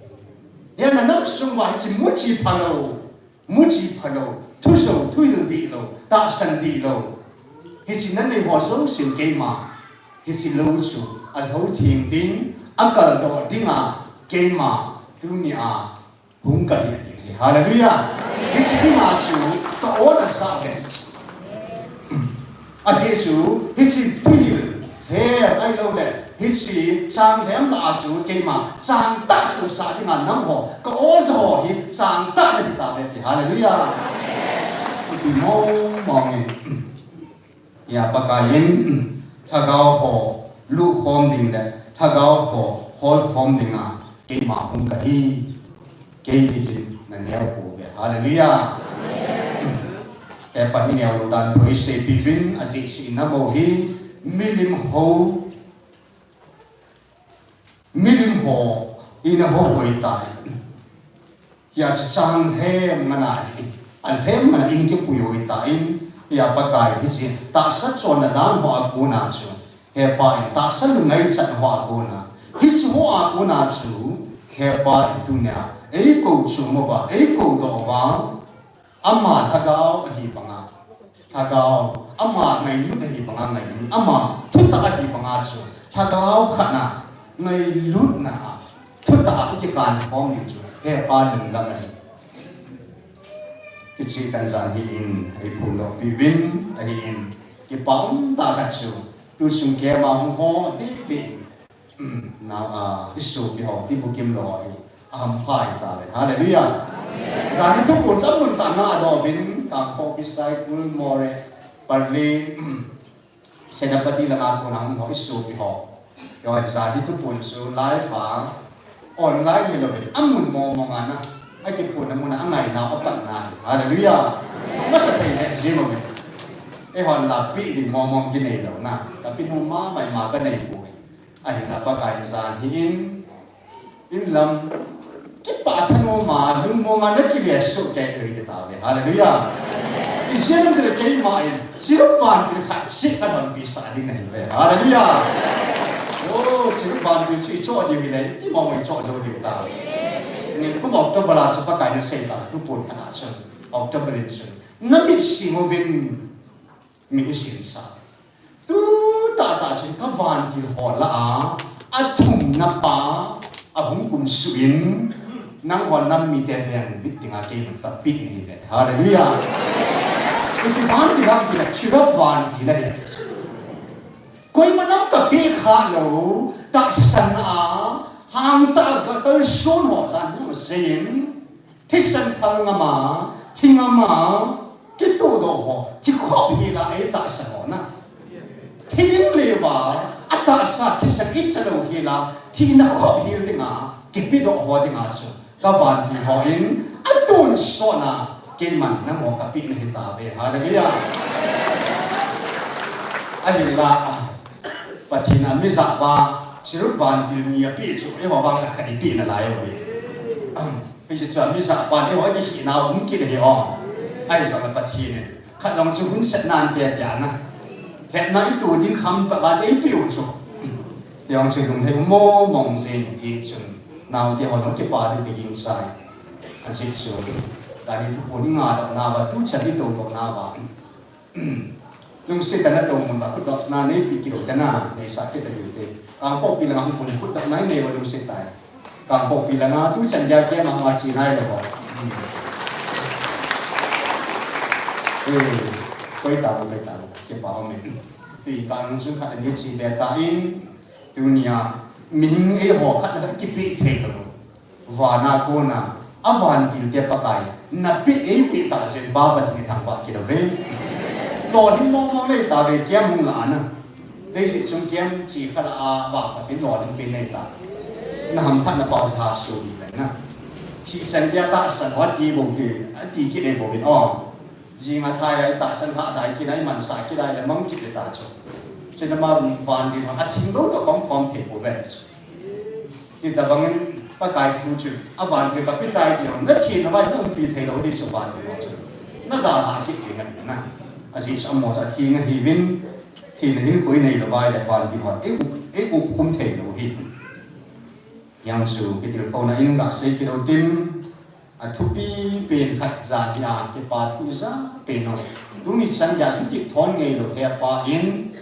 Hia na nam sung uva hiche muchi phalou, muchi phalou, thujou, thuhil dihlou, tahsan dihlou, hiche nanei ho jousen keima hiche lou chu alhou theng ding, akaldoh dinga keima tunia hung kahi ati. Hallelujah. Hiche dinga chu ka-on asah ve. Ajeh chu hiche thuhil lhem ahilouleh hiche chang lhem lah a chu keima chang tah sosah dinga nangho ka-o jaho hi chang tah nahi tauve ti. Hallelujah. Ipi mong mong in, hia Pakai in lhagao ho lukhom ding le lhagao ho holkhom dinga keima hung kahi. Kei dingin naneo pouve. Hallelujah. Hepa, ineo lou dan thu iseipi uvin, ajeh chu inam u hi milim ho, milim ho ina ho hoi tai. Hia chu chang lhem ngana, alhem ngana in kipui hoi tai. Hia Pakai hiche tahsa chonna dan ho a kona chu, Hepa in tahsa lungngaichat ho a kona, hiche ho a kona chu, Hepa in tunia eikou chom uva, eikou doh uva, ama lhagao ahi banga lhagao, ama ngailut ahi banga ngailut, ama thutah ahi banga chu lhagao khatna, ngailutna a thutah a ikikan khom ding chu Hepa lunglam ahi. Kicheh tah jan hi in eiphondoh piuvin, ahin kipa umtah khat chu tuchung camp a hung ho ding ding, um, nao, a, isopi ho, Tibukim lou hi ahampha hitauve. Hallelujah. Jan hi thuphon chu amun tah a adoh uvin, Kangpokpi, Saikul, Moreh, Purulem, um, Senapati langa kona hung ho isopi ho, keiho hi jan hi thuphon chu live a, online hilouvin, amun mong mong a na, akiphonna mun a angainau apatna hi. Hallelujah. Amasa thei lheh jeng uve. Eihon lapi ding mong mong kinei louna, tapi nom mama ima kanei poi. Ahinla Pakai in jan hi in, inlam kipah thanom a, lungmong a nakile soh kei thei tauve. Hallelujah. Ijeh inem itile keima in chirup vantil khat seh kadonbut sah ding nahiuve. Hallelujah. O, chirup vantil chu ichoh diu hile, iti mong mong ichoh jou diu tauve. Nikum October a chu Pakai in asei tah, thuphon khat a chun, October in chun namit sing uvin, mi isin sa. Tu tahtah chun ka vantil ho lah a, athumna pa ahung kumsuh in, nangho nam mite veng bit dinga keiman kapeh nahiuve. Hallelujah. Iti vantil ham itile chirup vantil ahi. Koima nam kapeh khalou, tahsan a, hangtah a gatal sun ho jan jong jeiyin, thisan phal ngam a, thi ngam a, kitoh doh ho, thi khop hel a eitahsan ho na. Thi ding leuva, atahsa thisan icha lou hel a, thina khop hel dinga, kipedoh ho dinga chu. Ka vantil hon, atonsot na, keiman nangho kapeh nahi tauve. Hallelujah. Ahinla, Pathen a mi jahpa, Chirup vantil ni apeh chu, eiho vang khat khat ipeh nalai uve. Hiche chu a mi jahpa, eiho kihina um kit ahi o. Ahi jong le Pathen in, khat jong chu hun set nan te tia na. Hetna ito ding kham pa ba chu eipeh u chu. Ti jong chu lunglhai um mong mong jeng in chun. Naote ho jong kipa diu kagingchai. Ajeh chu, tuni thuphon i ngadoh nauva, tuchan i toudoh nauva, lungset tah a na tou mun uva, khutdohna neipe kit u tena, neisah kit diu te. Kangpokpi langa hung pun khutdohna i nei uva lungset tah a. Kangpokpi langa tuchan geiya kei ama ma che nai lou ho. Eh, koi tah, koi tah, kipa ume. Tui kang sun khat ani che be tan, Tunia, mihing eiho khat le khat kipeh thei lou. Vana kona, avantil te Pakai, napeh eipeh tah jeh in Pathen ithangvah kit uve. Lolhing mong mong nei tauve, camp hung lah a na. Leiset chunga camp chi khat lah a, vang khat in lolhing pen nei ta. Na hamphatna pau tha su di pen na. Thisen dia tahsan ho ati bou di, ati kit nei bou in, o. Jing a thai a itahsan lhah dai kit a, imansah kit a, ile mang kit ta chu. Chuna ama vantil hon atheng lou toh khom khom thei pouve chu. Hitabang in Pakai thu chu, avantil kapeh tai ti hon, na thina vai na umpi thei lou di chu vantil hon chu. Na dalha kit kit na. Ajeh chu amaho chu atheng ahiuvin, thina hinkho inei lou vai le vantil hon, ei up, ei up khum thei lou hi. Jeh chu kitilkhouna in gasei kit u tin, athupi pen khat jan hi a kipa thu ja pen u. Tuni chan geiya thu kithon ngei lou hepa in,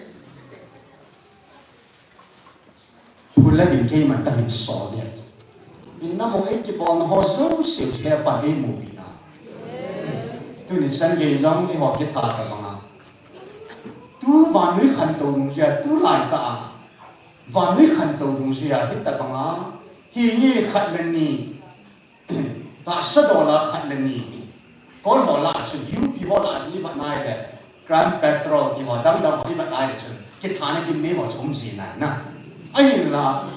phula ding keiman kahin sol ding. In namo ei kibolna ho jouse hepan eimupi na. Tuni chan gei jong eiho kitha tabang a. Tu vannoi khantou dungjuia, tulai tah a. Vannoi khantou dungjuia, hitabang a. Hi nge khat le ni. Tahsa dollar khat le ni. Kol ho lah chun, U P ho lah chun, ivet nai le, Crime Patrol ti ho, dang dang ho, ivet nai le chun, kithana gimnei ho chu um ji nai na. Ahinla,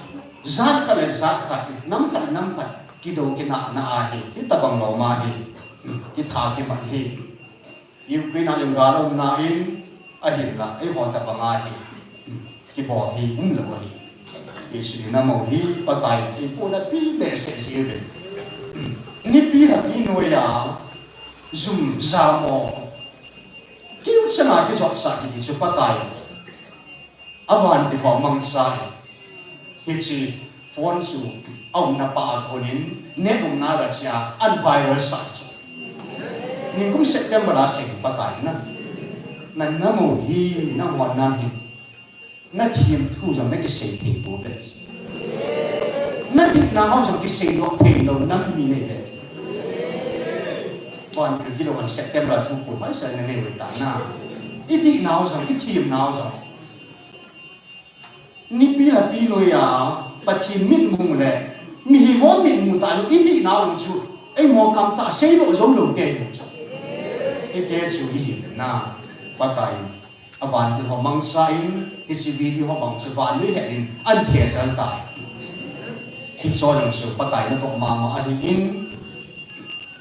jat khat le jat khat, nam khat le nam khat, kidou kinahna ahi, hitabang lou ma hi, kitha kimat hi. Ukraine a jong gal aum nan, ahinla, eiho tabang a hi, kibol hi umlou ahi. Jesu in amaho hi, Pakai, eipuna pi behseh jeh uvin. Nipi lhapi noiya, jum jamo. Kiu chana kijotsah kiti chu Pakai. Avantil ho mangcha in, hiche phone chu aumna pa a konin, net umna a gache a, ahin viral sah chu. Nikum September a seipeh Pakai na. Na, namo hi, nangho na hi. Na themthu jong na kisei thei pouve. Na dihna ho jong kisei doh thei lou, nam mi nei ve. Vantil kilou in September a thu kum mai sa na nei ve ta na. I dihna ho jong, i themna ho jong. Nipi lhapi noiya, Pathen mitmu le, mihem ho mitmu tah lou, i dihna ho chu, eiho kam tah seidoh jou lou te jong chu. Hiti chu ihi na, Pakai, avantil ho mangcha in, hiche video ho bang chu vannoi het in, ahin thejal tai. Hiche jong chu Pakai natoh mama ahin,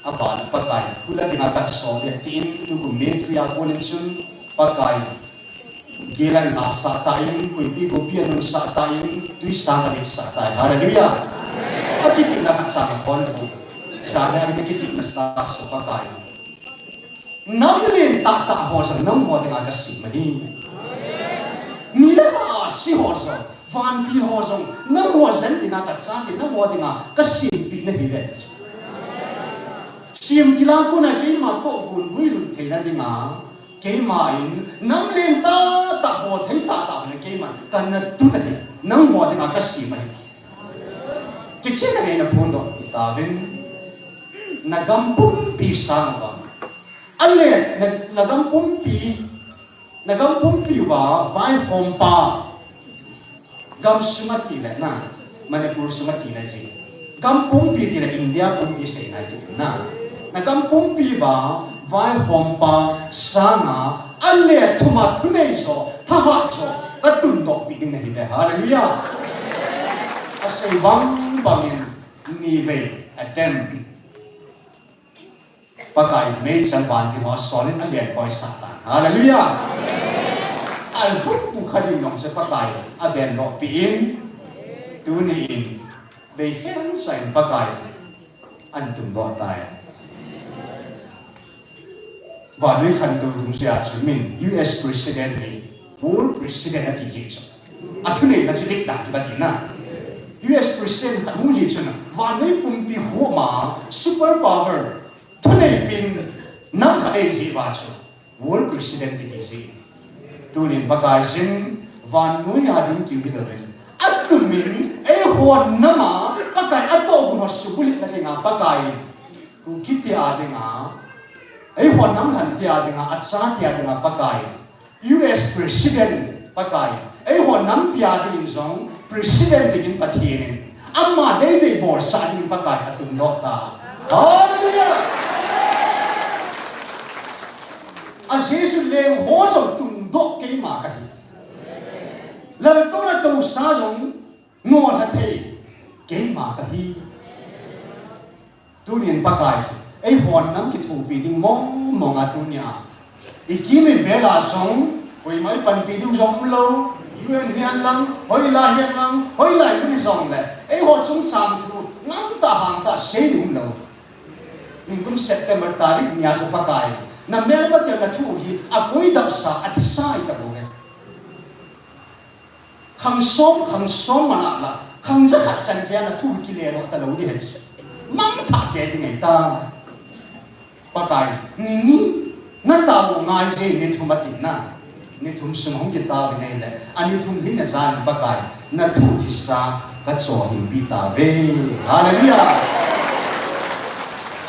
aban Pakai, phula dinga kasol ding tin, tukum May three a konin chun, Pakai, Gel ahin lahsah tan, huipi gopi ahin sah tan, twisang ahin sah tan. Hallelujah. Akitepna khat cha kahin bol. Cha le akitepna sa so Pakai. Nam lentah tah ho jong nangho dinga kasem ahi. Mi le ma se ho jong, vantil ho jong, nangho jeng dinga kachan ding, nangho dinga kasempeh nahi ve. Sem kilang kona keima toh gon guilhun theina dinga, Keima in, nam lentah tah, bolthei tah tah le keima, kana tun ahi, nangho dinga kasem ahi. Kichen ahi na phondoh tauvin, nagam pumpi sang uva. Ale, na, nagam pumpi, nagam pumpi uva, vaihompa, Gam sunga tile na, Manipur sunga tile ji. Gam pumpi tile India pumpi sei nai tu na. Na gam pumpi va, vaihompa sanga, ale thuma thunei jo, thahat jo, ka tundoh pi ding nahi ve. Hallelujah. Asei bang bangin, ni vei, attempt. Pakai meichang vantil ho asolin alen koi Satan. Hallelujah. Alhung bu kha ding nong se Pakai aben lo pi in. Tuni in. Bei khen sa in Pakai. An tum bo tai. Vanui khan tu dung sia chu min U S President hi. World President ati ji chu. Athunei na chu lik dang chu ka ti na. U S President khat hung ji chu na. Vanui pumpi ho ma. Super power. Thunei pin nang kha ei ji va chu. World President kiti ji. Tunin Pakai jin vannoi a ding kiu hi lovin. Atumin eiho nam a Pakai atoh gun ho subulit na dinga Pakai. Kuki te a dinga. Eiho nam lhan te a dinga, acha te a dinga Pakai. U S President Pakai. Eiho nampi a dingin jong President dingin Pathen in. Ama deidei bolsah dingin Pakai atum doh ta. Hallelujah! A Jesu leng ho jong tum doh keima kahi. Laltouna tosa jong nolha thei keima kahi. Tunin Pakai, eiho nam kithopi ding mong mong a tunia. I kim i vel a jong, koima i panpi ding jong um lo, U N hihen lang, hoilai hihen lang, hoilai mun hi jong le, eiho chungchang thu, ngam ta hang ta sei ding um lo. Nikum September tarik nia jong Pakai, na melma te na thu hi, akoi dapsa, athisa i ta bou ve. Khang som, khang som mana la, khang jakhat chan kia na thu kile lo ta lo di he. Mang tha ke di ngai ta. Pakai, ni ni, na ta mo ngai je ni thum atin na. Ni thum sung hong kita ve nei le. Ani thum hin na jan Pakai, na thu thisa ka cho hin pi ta ve. Hallelujah.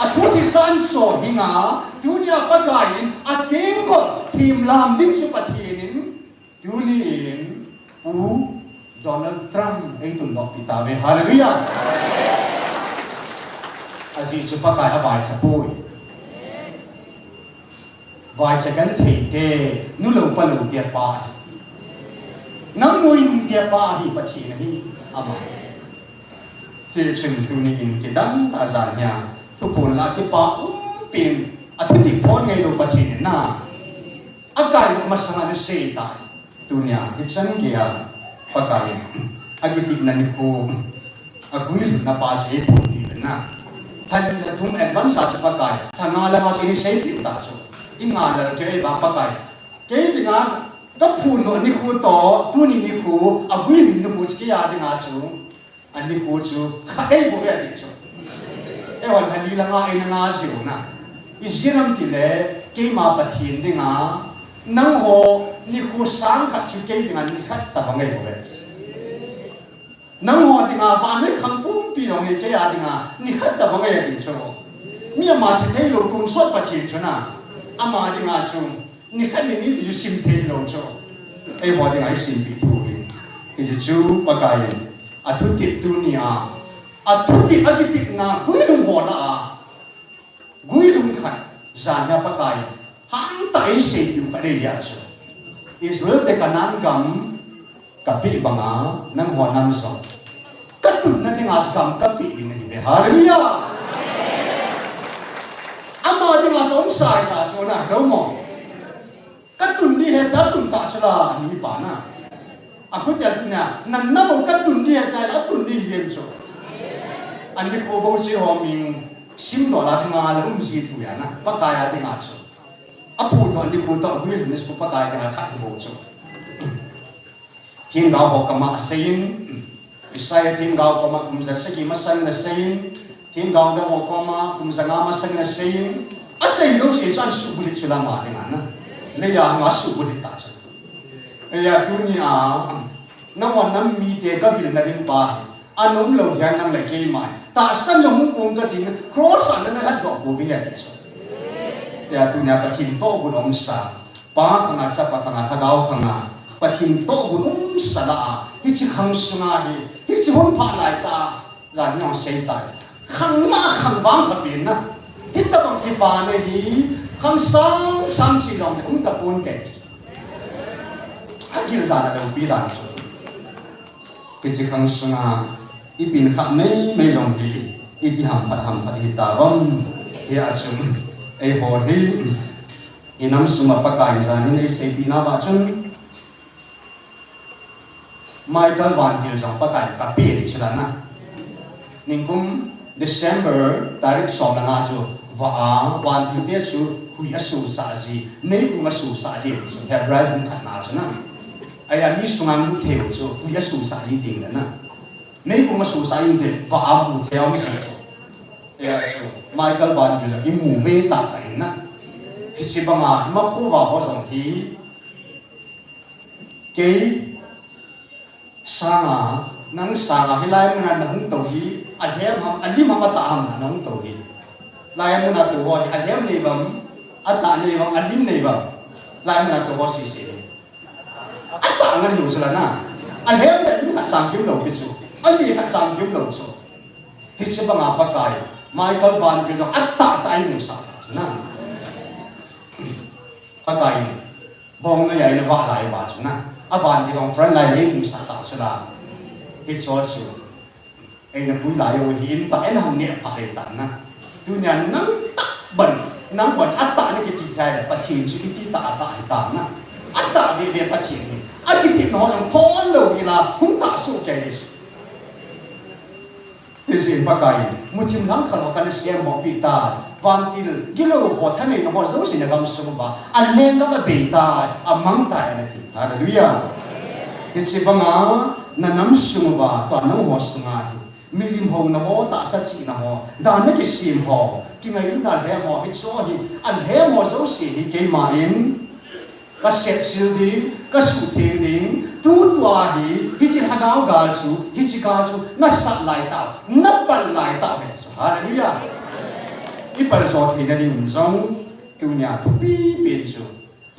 A thu thisa an cho hi nga, tunia Pakai in, a ting ko, thim lam ding chu Pathen in, Tuni in Pu Donald Trump ei tun doh pi ta ve. Hallelujah. Ajeh chu Pakai avaicha poi. Vaicha kan thei te, nu lo pa lo te pa. Nam noi nung te pa hi Pathen ahi ama. Hichun tuni in kidang ta jan hia. Thupun la kipa um pin. Athu dik thon ngai lo Pathen in na. Akai masanga na sei ta. Tunia, hichan geiya, Pakai, akitepna nikho, aguilhunna pa chu eiphonpi uvin na. Lha li lha thum advance a chu Pakai, lha nga lama chu eini seipi u ta chu. I nga lal kei uva Pakai. Kei dinga, kaphondoh nikho toh, tuni nikho, aguilhun nikho chu kei a dinga chu. Ani khu chu, kha ei bou ve ati chu. Eihon hali langa eina nga jiu na. Ijeh inem itile, keima Pathen dinga, nangho nikho sang khat chu kei dinga nikhat tabang ei bou ve. Nangho dinga, vannoi khang pumpi jong hi kei a dinga, nikhat tabang ei ati chu. Mi ama thi thei lou tonsot Pathen chu na. Ama dinga chu. Nikhat ni ni ti chu sim thei lou chu. Eiho dinga isimpi thu hi. Hichu chu Pakai in. Athutep tunia. Athutep akitepna guilhung ho lah a. Guilhung khat. Jan hia Pakai in. Hangtah a eiseipiu khat eidei a chu. Israel te Canaan gam. Kapeh banga, nangho nam jong. Katunna dinga chu gam kapeh ding nahi ve. Hallelujah! Ama dinga chu umsa hita chu na, lo mo. Katun ding hita tun ta chu la, mipa na. Akhutel tunia, nana bou katun ding hita, atun ding hijeng chu. Ani khu bou si ho min, sim doh la chu nga la um ji thu ya na. Pakai a dinga chu. Aphondoh nikho toh, aguilhun nikho Pakai dinga khat hi bou chu. Themgao ho koma aseiyin, Isaiah themgao koma kum ja sagi masangin aseiyin, themgao dang ho koma kum ja nga masangin aseiyin, asei lou sei chu ahin suhbulhit chu lama dinga na. Leiya hung asuhbulhit ta chu. Eia tunia, nangho nam mite kavilna ding pa hi, anom lou hihen lang le keima hi. Tahsan jong hung pong katin, cross a nana lhatdoh pouvin ati chu. Eia tunia Pathen tohgon umsa. Pa khanga, Chapa khanga, Lhagao khanga, Pathen tohgon umsa lah a, Hiche khang sunga hi, hiche hun pha lai ta, jan jong sei tai. Khang la khang vang pha pen na. Hitabang kipana hi, khang sang sang chi jong um tapon te. Agil dan a loupi dan chu. Hiche khang sunga, i pin kha mei mei jong hi, iti ham phat ham phat hi ta bang. Hi a chu, eiho hi, i nam sunga Pakai jan in ei seipi na ba chun, Michael Vantil jong Pakai ka pe ni chu la na. Ningkum December tarik som le nga chu va a, Vantil te chu hui a susah ji, meikong a susah ji ti chu Hebrai bung khat na chu na. Ahi a mi sunga mu thei u chu hui a susah ji ding le na. Meikong a susah ji te va a mu thei u mi chu. Ahi a chu Michael Vantil jong i mu ve ta ta in na. Hiche banga ma khu va ho jong hi Kei sanga, nang sanga, hilai muna na hung tou hi, alhem ham, alim ham, atah ham na hung tou hi. Lai muna tou ho hi, alhem nei bam, atah nei bam, alim nei bam. Lai muna tou ho sese hi. Atah ngan hiu chu la na. Alhem le alim khat sang kim lou pi chu. Ali khat sang kim lou chu. Hiche banga Pakai, Michael Vantil jong atah tah in musah ta chu na. Pakai in, bong na ya in a va lai ba chu na. A Vantil jong front line le musah ta chu la. Hiche chu. Eina pui lai u hi in ta, eina hung neh pha le ta na. Tunia nang tah ban, nang ban atah na kiti thei le, Pathen chu kiti tah atah hi ta na. Atah be be Pathen hi. Akiti na ho jong thon lou hi la, hung tah su kei hi. Hiche Pakai in, muthim lang khat ho kana sem ho pi ta, Vantil, gilou ho thanei na ho jouse na gamsung uva, a lenggam a bei ta, a mang ta, ana ti. Hallelujah. Hiche banga, na nam sung uva, tua nang ho sunga hi, milim ho na ho, tahsa chihna ho, dan na kisem ho, kingai in dan lhem ho, hiche ho hi, a lhem ho jouse hi keima in, Ka sepsil ding, ka suhtheng ding, tutua hi, hiche lhagao gal chu, hiche gal chu, na sat lai tau, na pan lai tau, he chu. Hallelujah. I pan jo theina ding jong, tunia thupi pen chu,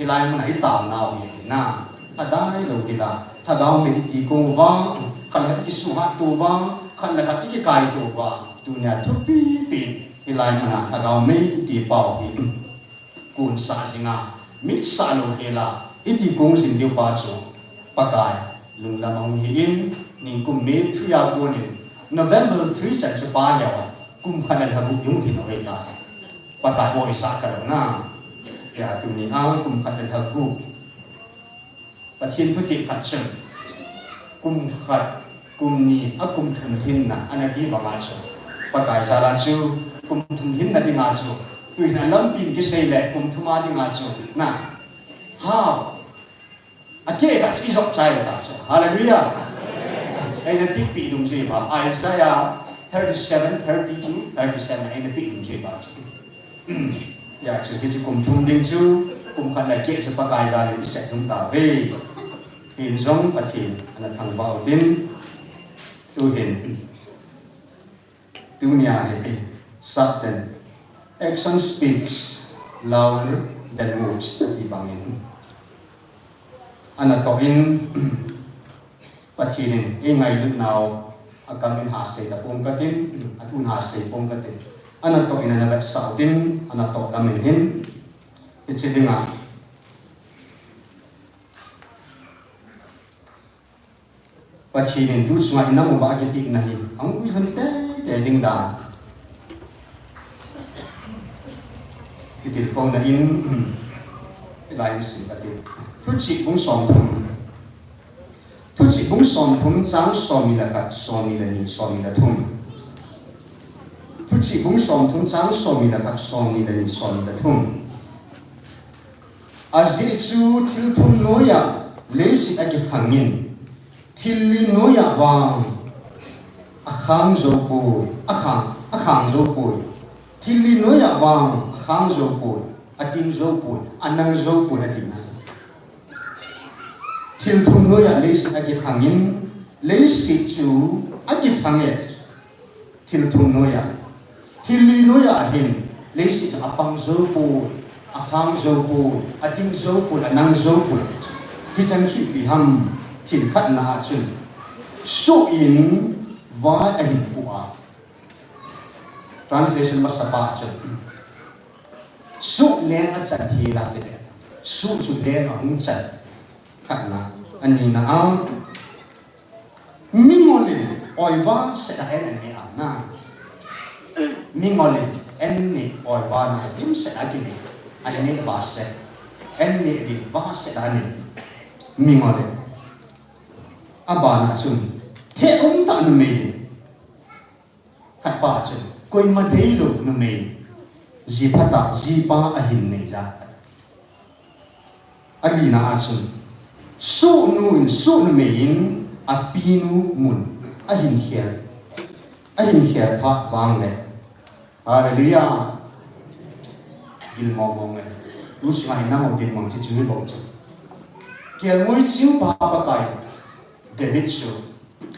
hilai muna i taonau hi, na, adai lou hi la, lhagao mei i ti kong uva, khat le khat i kisuhat to uva, khat le khat i kikai to uva, tunia thupi pen, hilai muna lhagao mei i ti pau hi. Kun sa jinga, mit sa lou hela, iti kong jing diu pa chu, Pakai, lunglam ahung hi in, ningkum May three a konin, November three chan chu pa leu a, kum khat le lha gup hung hin a vei ta. Pakai ho i sa ka lou na, ya tuni a, kum khat le lha gup. Pathen thutep khat chun, kum khat, kum ni, a kum thum lhinna, ana ti banga chu. Pakai jal a chu, kum thum lhinna dinga chu. Tuhin a lampin kisei le, kum thum a dinga chu. Na, half. A keh khat chu i jot chai ta chu. Hallelujah. Eina tipeh dungjuiya, Isaiah thirty-seven, thirty-two, thirty-seven, eina peh dungjuiya chu. Ya chu, hiche kum thum ding chu, kum khat le keh chu Pakai jal in i sep ding tauve. Hin jong Pathen, ana thangvah utin, tuhin, tunia hi, Satan, action speaks louder than words, ati bangin. Ana toh in, Pathen in, ei ngailutnau, a kam in ha sei ta pong katin, a thun ha sei pong katin. Ana toh in ana vetsah utin, ana toh lam in hin, hiche dinga. Pathen in tu chunga i nam uva a kitepna hi, ahung guilhun teitei ding dan. Kitilkhouna in, hilai in sim kate. Thuchih bung somthum. Thuchih bung somthum chang somni le khat, somni le ni, somni le thum. Thuchih bung somthum chang somni le khat, somni le ni, somni le thum. Ajeh chu thil thum noiya leiset akithangin, thil li noiya vang akhang jou poi, akhang, akhang jou poi. Thil li noiya vang akhang jou poi, ating jou poi, anang jou poi, atina. Thil thum noiya leiset akithangin, leiset chu akithang e. Thil thum noiya. Thil li noiya hin, leiset chu apang jou poi, akhang jou poi, ating jou poi, anang jou poi. Hichan chu ipi ham, thil khatna a chun. Suh in vai ahin phu a. Translation masapa chu, suh leng achan hel a ti le, suh chu leng ahung chan. Khatna, anina a, mingol in oiva set a an ane a na. Mingol in an ne oiva na dimset a kine. An ne va set. An ne dimset a ne. Mingol in. Abana chun, theh umtah numei in. Khatpa chun, koima deilou numei. Ji phatah, jipa ahin nei jat. Alina a chun, suhnu in, suh numei in, apinu mun ahin khel, ahin khel phat vang le. Hallelujah. Gilmo mong e. Tu chunga hin namo gilmo chi chu hi bou chu. Kelngoi ching pa Pakai David chu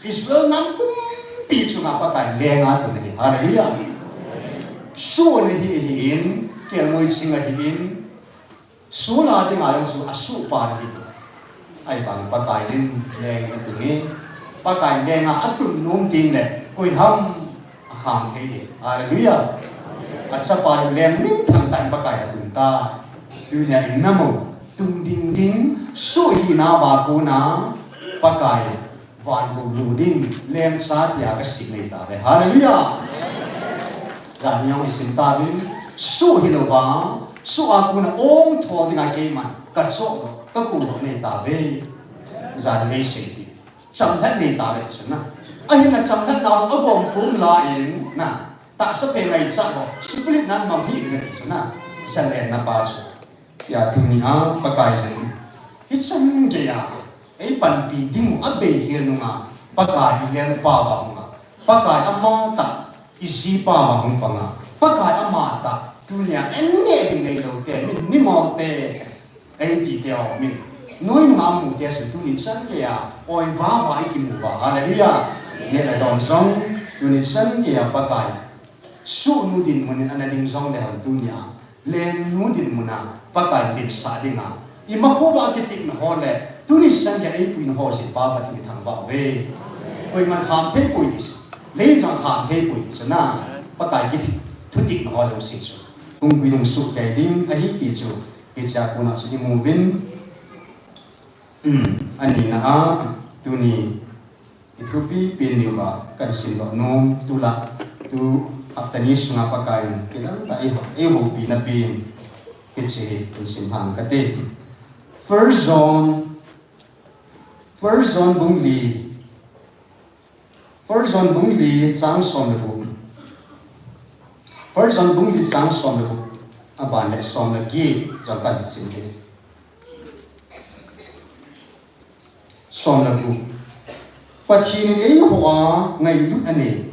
Israel nam pumpi chunga Pakai leng a tun ahi. Hallelujah. Suh ahi, ahin, kelngoi ching ahin, suh la dinga jong chu asuh pa ahi. Ahivang Pakai in leng a tun e. Pakai leng a atun nom ding le, koi ham akham thei ding. Hallelujah. Achapa in leng minthang tah in Pakai atun tai. Tunia in namo, tung ding ding, suh hina va kona, Pakai van gou lu ding, lengcha tia kasei nei tave. Hallelujah. Jan jong isim tauvin, suh hilou va, suh a kona ong thol dinga keiman kachoh doh, kakou doh nei tave. Jan nei sei ti. Chamlhat nei tave chu na. Ahin achamlhat nau agom kum la in na. Tahsa pe ngai cha ho. Supulit nan mang hi na chu na. Jan lenna pa chu. Tia tunia Pakai jin. Hichan geiya. Eipanpi ding u abei hel nunga. Pakai i lengpa va hunga. Pakai amatah i jipa va hung panga. Pakai amatah. Tunia an ne ding neilou te. Min mimol te. Eiti te o min. Noi nunga mu te su tunin chan geiya. Oiva va i kimu va. Hallelujah. Ne la don jong. Tunin chan geiya Pakai. Suhnu dinmun in ana ding jong le hon tunia. Lengnu dinmun a Pakai dinsah dinga. Ima kho va kitikna ho le. Tunin chan geiya eipuina ho jin pa Pathen i thangvah uve. Koiman kham thei poi ti chu. Lei jong kham thei poi ti chu na. Pakai kiti. Thutikna ho le u si chu. Hung pui nung suh kei ding ahi ti chu. Hichea kona chu imu uvin, um, anina a, tuni, i thupi pen niuva, kan simdoh nom, tulai, tu, hapta ni sunga Pakaiyin, kidang tah, eiho, eihoupina pen, hiche hi, kan sim lhang kate. First John, First John bung li, First John bung li chang som le gup. First John bung li chang som le gup. Aban le som le get jong kan sim le. Som le gup. Pathen in eiho a ngailut anei.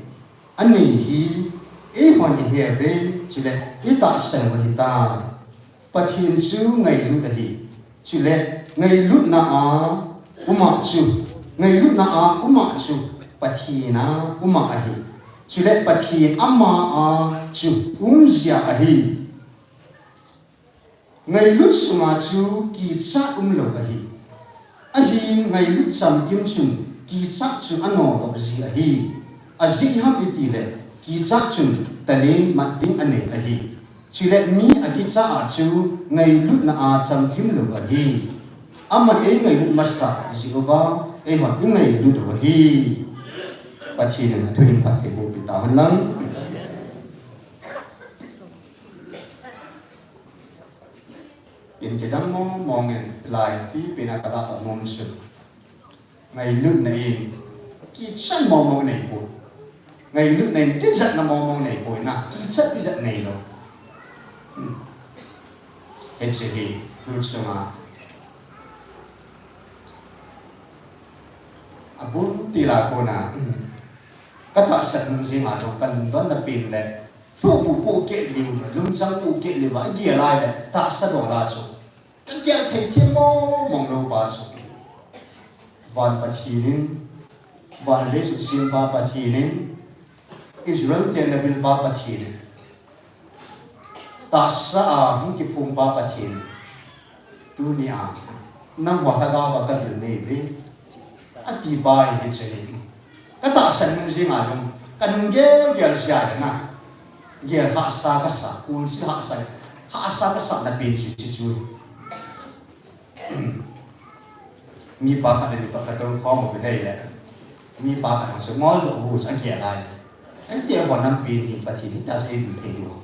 Anei hi eihon ihe uve chule itahsan u ahitai. Pathen chu ngailut ahi. Chule, ngailutna a um a chu, ngailutna a um a chu, Pathen a um a ahi. Chule, Pathen ama a chu um jia ahi. Ngailut sunga chu kichat umlou ahi. Ahin ngailut chamkim chun kichat chu anodoh ji ahi. Ajeh ham itile, kichat chun talent mat ding anei ahi. Chule mi akichat a chu ngailutna a chamkim lou ahi. Aman eingailut masat jeh uva, eihon ingailut u ahi. Pathen in athu hin phatthei boh peh tahen lang. In kidang mong mong in lai pi pi na kala ta mong su. Ngailutna in kichat mong mong nei poi. Ngailutna in tijatna mong mong nei poi na. Kichat tijat neilou. Hmm. Hiche hi, tu chunga. Abul tila kona. Hmm. Katahsan nung jing a jong kalungdonna pen le. Pu, pu, pu, ke liu, lungchang pu, ke liu, a, gel lai le, tahsa dola chu. Ka gel thei thim mong mong lou pa chu. Van Pathen in, van leiset sempa Pathen in, Israel te navil pa Pathen in. Tahsa a hung kiphong pa Pathen in. Tunia, nangho lhagao va kavil nei uve. Ati pa hi hiche hi. Ka tahsan nung jing a jong, ka nung gel gel jia le na. Gel hahsa ka sa, kul si hahsa, hahsa ka sa na pen chu, chu, chu. Mi pa khat le ni to ka to khom mo nei le. Mi pa khat chu ngol do bu cha gel lai. Ai te ho nam pen hi Pathen hi ta ei bu thei do.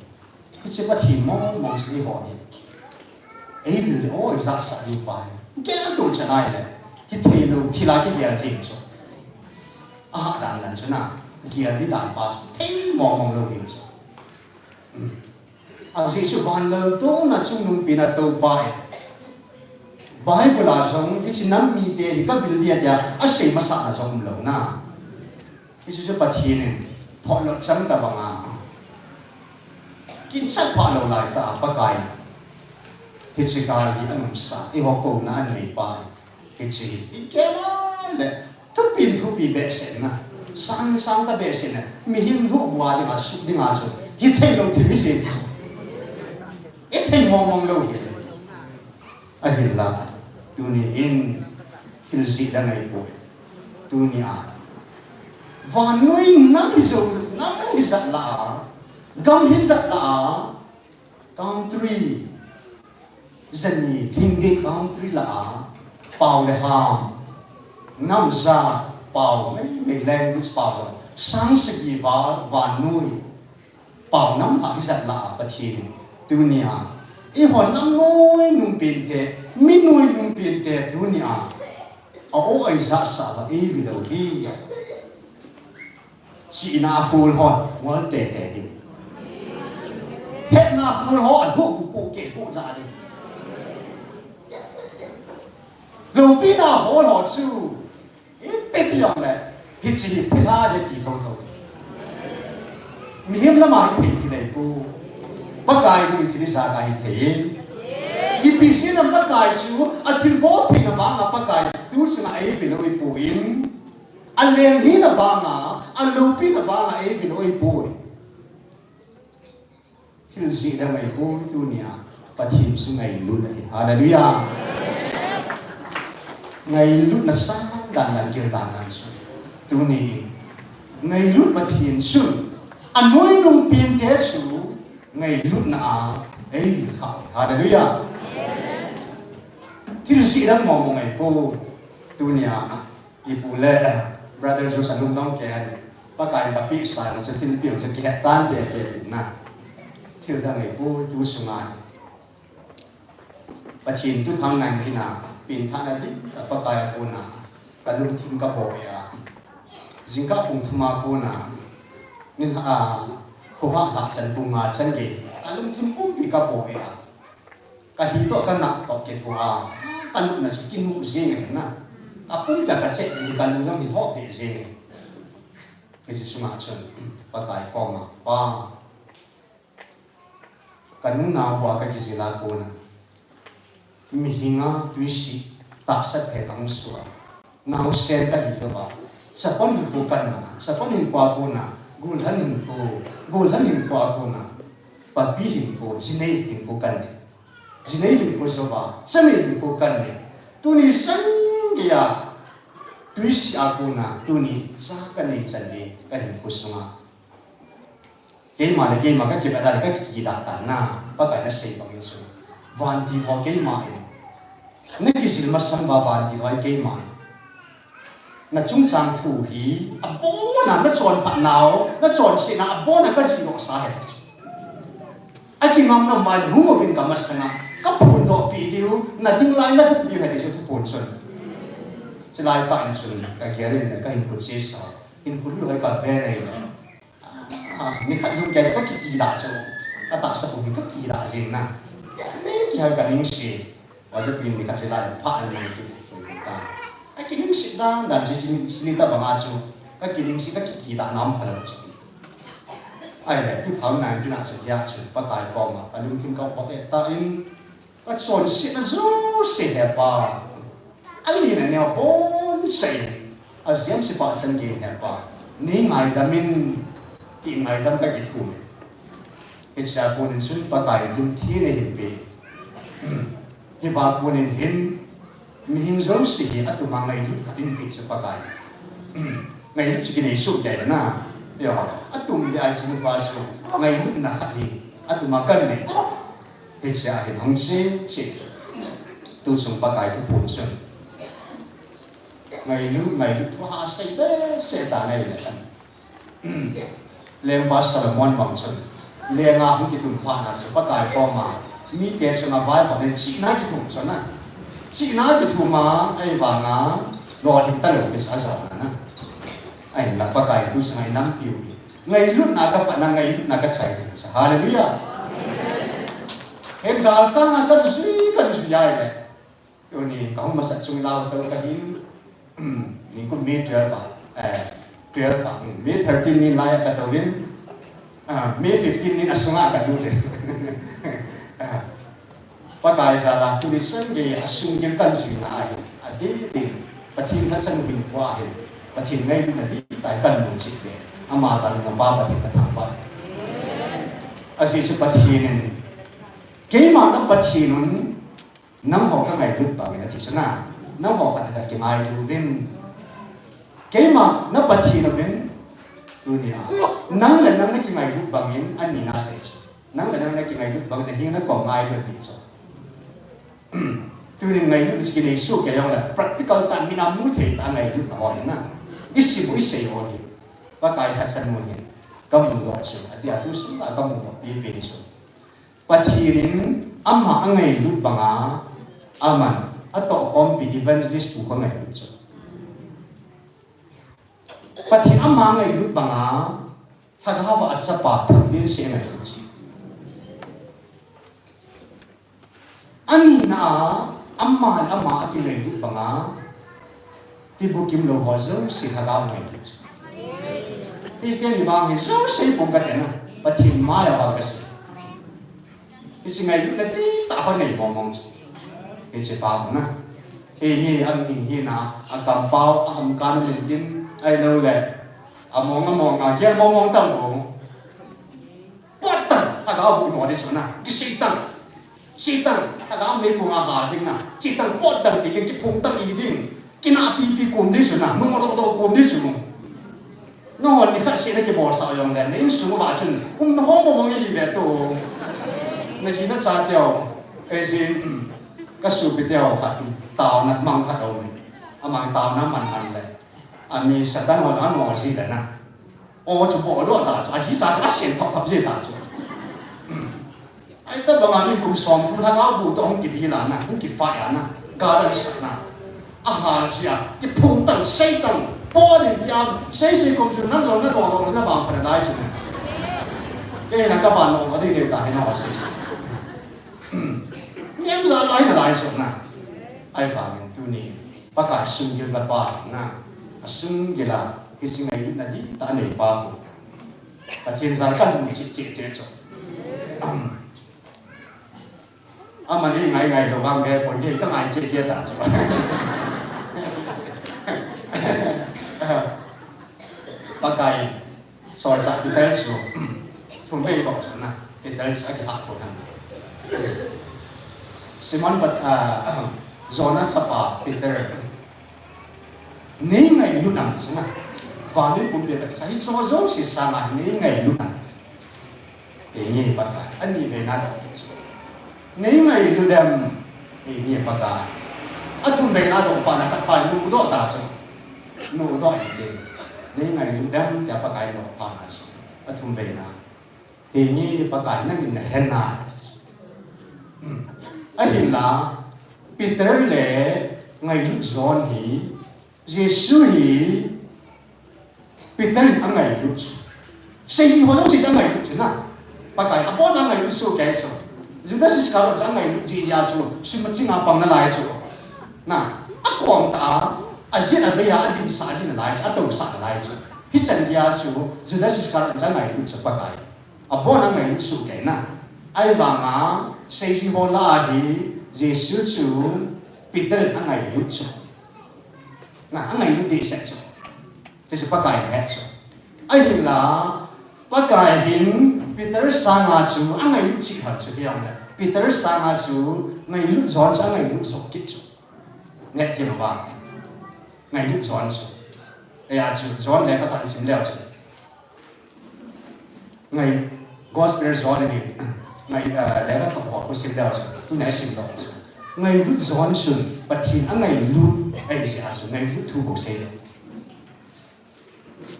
Hiche Pathen mong mong chu eiho hi. Eivil le o ijat sah diu pa hi. Gel tum cha nai le. Hithei lou, thil a kigel jing chu. Ahat dan dan chu na. Gel di dan pa chu. Thei mong mong lou ding chu. Hmm. Ajeh chu van lal tong na chungnung pen a tou pa hi. Bible a jong, hiche nam mite hi ka vil dia tia, asei masat na jong um lou na. Hichu chu Pathen in phot lot chang ta banga, kinchat pha lou lai ta Pakai. Hiche gal hi anungsa, eiho kouna anei pa. Hiche hi, i kei lai le, thupin thupi behseh na. Sang sang ta behseh na. Mihem lhuh bua dinga, suk dinga chu. Hithei lou thil hi jeng chu. Hithei mong mong lou hi le. Ahinla, tuni in thil jih dang ahi poi. Tuni a. Vannoi nam hi jou, nam hi jat la a. Gam hi jat la a. Country. Jani, Hindi country la a. Pao le ham. Nam jat, pao, mei, mei language pao. Sang sagi va, vannoi. Pao nam lah hi jat la a Pathen in. Tuni a. Eiho nam noi nung pente, mi noi nung pente tuni a. A o ai ja sa va eivil lou hi. Chihna a khul hon, ngol tete ding. Hetna a khul ho, a hu hu pu ke pu ja ding. Loupina hol ho chu. Hiti ti jong le, hiche hi thilha hi ti thotho. Mihem lama hi thei ti nei pu. Pakai ding thil hi sa ka hi thei. Ipi seh na Pakai chu, athilbol theina vanga Pakai, tu chunga eivil lou ahi poi. Aleng hina vanga, aloupina vanga eivil lou ahi poi. Thil jih dang ahi poi tuni a. Pathen chu ngailut ahi. Hallelujah. Ngailutna sang dan dan gil dan dan chu. Tuni in. Ngailut Pathen chu. Anoi nung pente chu. Ngailutna a. Eivil kha. Hallelujah. Thil jih dang mong mong ahi poi. Tuni a. Ipu le, eh, Brother Josh alungdong kei a, Pakai in kapeh sa na chu thilpeh chu kihet tante te na. Thil dang ahi poi tu sunga. Pathen tu thang nang kina, pengthahna ding, Pakai a kona, kalungthim kabol e a. Jingkah pung thum a kona, min ha, khovah lhah chan pung nga chan gei, kalungthim pumpi kabol e a. Kahi toh kanah toh kithoa. Kalupna chu kinu jing e na. Kapumpi a kache ji kanu jong hi ho pe jing e. Hiche sunga chun Pakai koma, Pa, kanu nao bua kakijil a kona. Mihinga tuisi tahsa phe kahung sua. Naosen kahi jeh uva. Chapang hinkho kanei a. Chapang hinkho a kona. Golhang hinkho. Golhang hinkho a kona. Papi hinkho. Jinei hinkho kanei. Jinei hinkho jeh uva. Chanei hinkho kanei. Tuni sang geiya. Tuisi a kona. Tuni cha kanei chan gei. Kahinkho sunga. Keima le keima kakivet a le kakikidah tan na, Pakai nasei bangin chu. Vantil ho keima in. Nakijil masang uva vantil ho keima in. Nachungchang thu hi, abona nachonphat nau, nachonsetna abona kajih doh sa ahi. Akingam na mai hung uvin kamasanga, kaphondoh pi diu, nading lai nahup diu ahi ti chu thuphon chun. Chulai tah in chun, kagel in kahinkho chesa, hinkho lhung ho kave nei. Ah, nikhat lhung kei, kakiti dah chu. Katahsa pum hi kati dah jing na. Nei kihal kaningsi. Wa ja pin nikhat rilai pha an nei ki. Ta. Akiningsi dan dan si, si, si ni ta banga chu. Kakiningsi kakiti dah nam phalou chu. Ahile, pu thau nan kina chu dia chu. Pakai koma. Kalungthim ka pa e ta in. Kachonsetna jouse hepa. Alina neo bonsai. Ajemse pachan gei hepa. Nei ngaidam in, ti ngaidam kakithum e. Hichea konin chun Pakai lungthim eihin pe. Hiva konin hin, mihem jouse hi atuma ngailut khat in pe chu Pakai. Ngailut chu kinei soh kei na. Yo, atum le ai chin pa chu ngailutna khat hi atum a kan nei. Hiche a hin hung che che. Tu chung Pakai thu phun chun, ngailut, ngailut thu ha sei behseh ta nei le. Lengpa Solomon bang chun, lenga hung kitun phat na chu Pakai koma mite chunga vaihom in chihna kithum chu na. Chihna kithum a, ahivanga lolhing talou kisa jona na. Ahinla Pakai tu chunga inampiu hi ngailutna ka patna, ngailutna ka chai ding chu. Hallelujah. Hin galkanga ka jui, ka jui ai le. Tuni kahung masat sung lau tou kahin, ningkum May twelve a, eh, twelve a, May thirteen ni lai a katou in, ah, May fifteen ni asunga kalut in. Ah, Pakai jal a, tuni Sunday a sunggil kahin juina ahi, adeh in, Pathen lhacha nu hinkho ahi, Pathen ngailutna dihtah kahin mu cheh e, ama jal in Pa Pathen kathangvah. Ajeh chu Pathen in, keima na Pathen un, nangho kangailut bangin ati chu na. Nangho khat le khat kingailu uvin. Keima na Pathen uvin. Tunia nang le nang nakingailut bangin ani nasei chu. Nang le nang nakingailut bangin nahi nakom ngailut ding chu. Tunin ngailut chu kinei soh kei jongle practical tah, mina mu thei tah ngailut na ho hi na. Isim u isei ho hi. Pakai lhacha nu hin kamudoh chu. Atia tu sung a kamudoh pi pen chu. Pathen in ama angailut banga, aman atohkhompi evangelist pu kangailut chu. Pathen ama angailut banga, Lhagao a achapa Thangpinsei angailut chu. Anina a, ama le ama akingailut banga, Tibukim lou ho jouse Lhagao ngailut chu. Hiti ni vang hi jouse pum kati na, Pathen maiya vang kasei. Hiche ngailutna dihtah ho nei mong mong chu. Hiche pa ho na. Hi hi, aming hina, akampao, ahamkang a min tin, ahilou le. Among among a, gel mong mong tam ho. Potdown, Lhagao bu no ding chu na, kisei tan. Sei tan, Lhagao meikong a ha ding na. Sei tan, potdown ti ding, kiphong tan i ding. Kinahpipi kom ding chu na, nung doh doh kom ding chu. Nangho nikhat seh nakibolsah jongle, na insung uva chun, um, nahong mong mong ihi ve to. Naji nacha teu, eijin, um, kasopi teu khat, um, taona mang khat aum. Amang taona man man le. Ami Satan ho, ano ji le na. O chu bol doh ta chu, aji cha chu asen thap thap ji ta chu. Ahita banga min kum som thu Lhagao bu toh hung kidel a na, hung kiphai a na, gal asat na. Ahal ji a, kiphong tan, sei tan, Paul in tia, sei sei kom chu nang jong nadoh doh na bang pha nalai chu. Kei na kaban doh doh ding ding ta hi na sei sei. Niam ja lai nalai chu na. Ahivangin tuni Pakai sunggil kapa na, asunggil a, hiche ngailutna dihtah anei pa hu. Pathen jal kahin mu cheh cheh cheh chu. Am. Amani ngai ngai lou vang ve pon ding kangai cheh cheh ta chu. Pakai Solchah Peter chu, thum vei doh chu na, Peter chu akilhah pon ham. Simon Pat-, ah, Jonah chapa Peter, nei ngailut nam ti chu na, vantil pumpi a veksa hiche ho jouse sanga nei ngailut nam. Eini Pakai, ani veina doh kit chu. Nei ngailut em, eini Pakai. Athum veina doh pa na khat pa nudoh ta chu. Nudoh in tin. Nei ngailut em, tia Pakai nudoh pha na chu. Athum veina. Eini Pakai nangin nahe nai. Hmm. Ahinla, Peter le ngailut John hi, Jesu hi Peter in angailut chu. Seijui ho jouse chu angailut chu na. Pakai abon a angailut soh kei chu. Judas Iscariot chu angailut jeh a chu, sum a ching a pang nalai chu. Na, akom tah a, ajet avei a, adimsah jing nalai chu, atousah nalai chu. Hichan gei a chu, Judas Iscariot chu angailut chu Pakai. Abon a angailut soh kei na. Ahivanga, seijui ho lah a hi, Jesu chu Peter in angailut chu. Na, angailut dehset chu. Hiche Pakai in ahet chu. Ahinla, Pakai hin Peter sanga chu angailut cheh lhon chu hijongle. Peter sanga chu ngailut John chu angailut joh kit chu. Nget kit uva. Ngailut John chu. Hijeh chun John lekhathot isim leu chun, ngai, Gospel John hi, ngai, eh, lekhathot ho khu sim leu chun, tuni isim lou chun, ngailut John chun Pathen angailut ahi jeh a chu ngailut thu bou sei lou.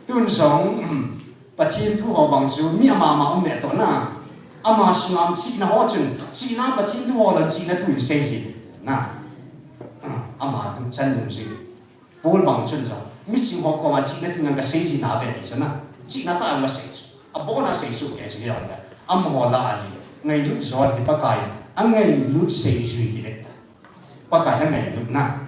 Tun jong, Pathen thu ho bang chu mi ama ama um ve toh na. Ama sunga chihna ho chun, chihna Pathen thu ho lon chihna thu in sei ji na. Ama tu chan nung ji. Paul bang chun jong, miching ho koma chihna thu nang kasei ji na ve ti chu na. Chihna tah a kasei chu. Abon a sei chu kei chu hi jong le. Amaho lah a hi, ngailut John hi Pakai, angailut seijui ti ve ta. Pakai angailutna.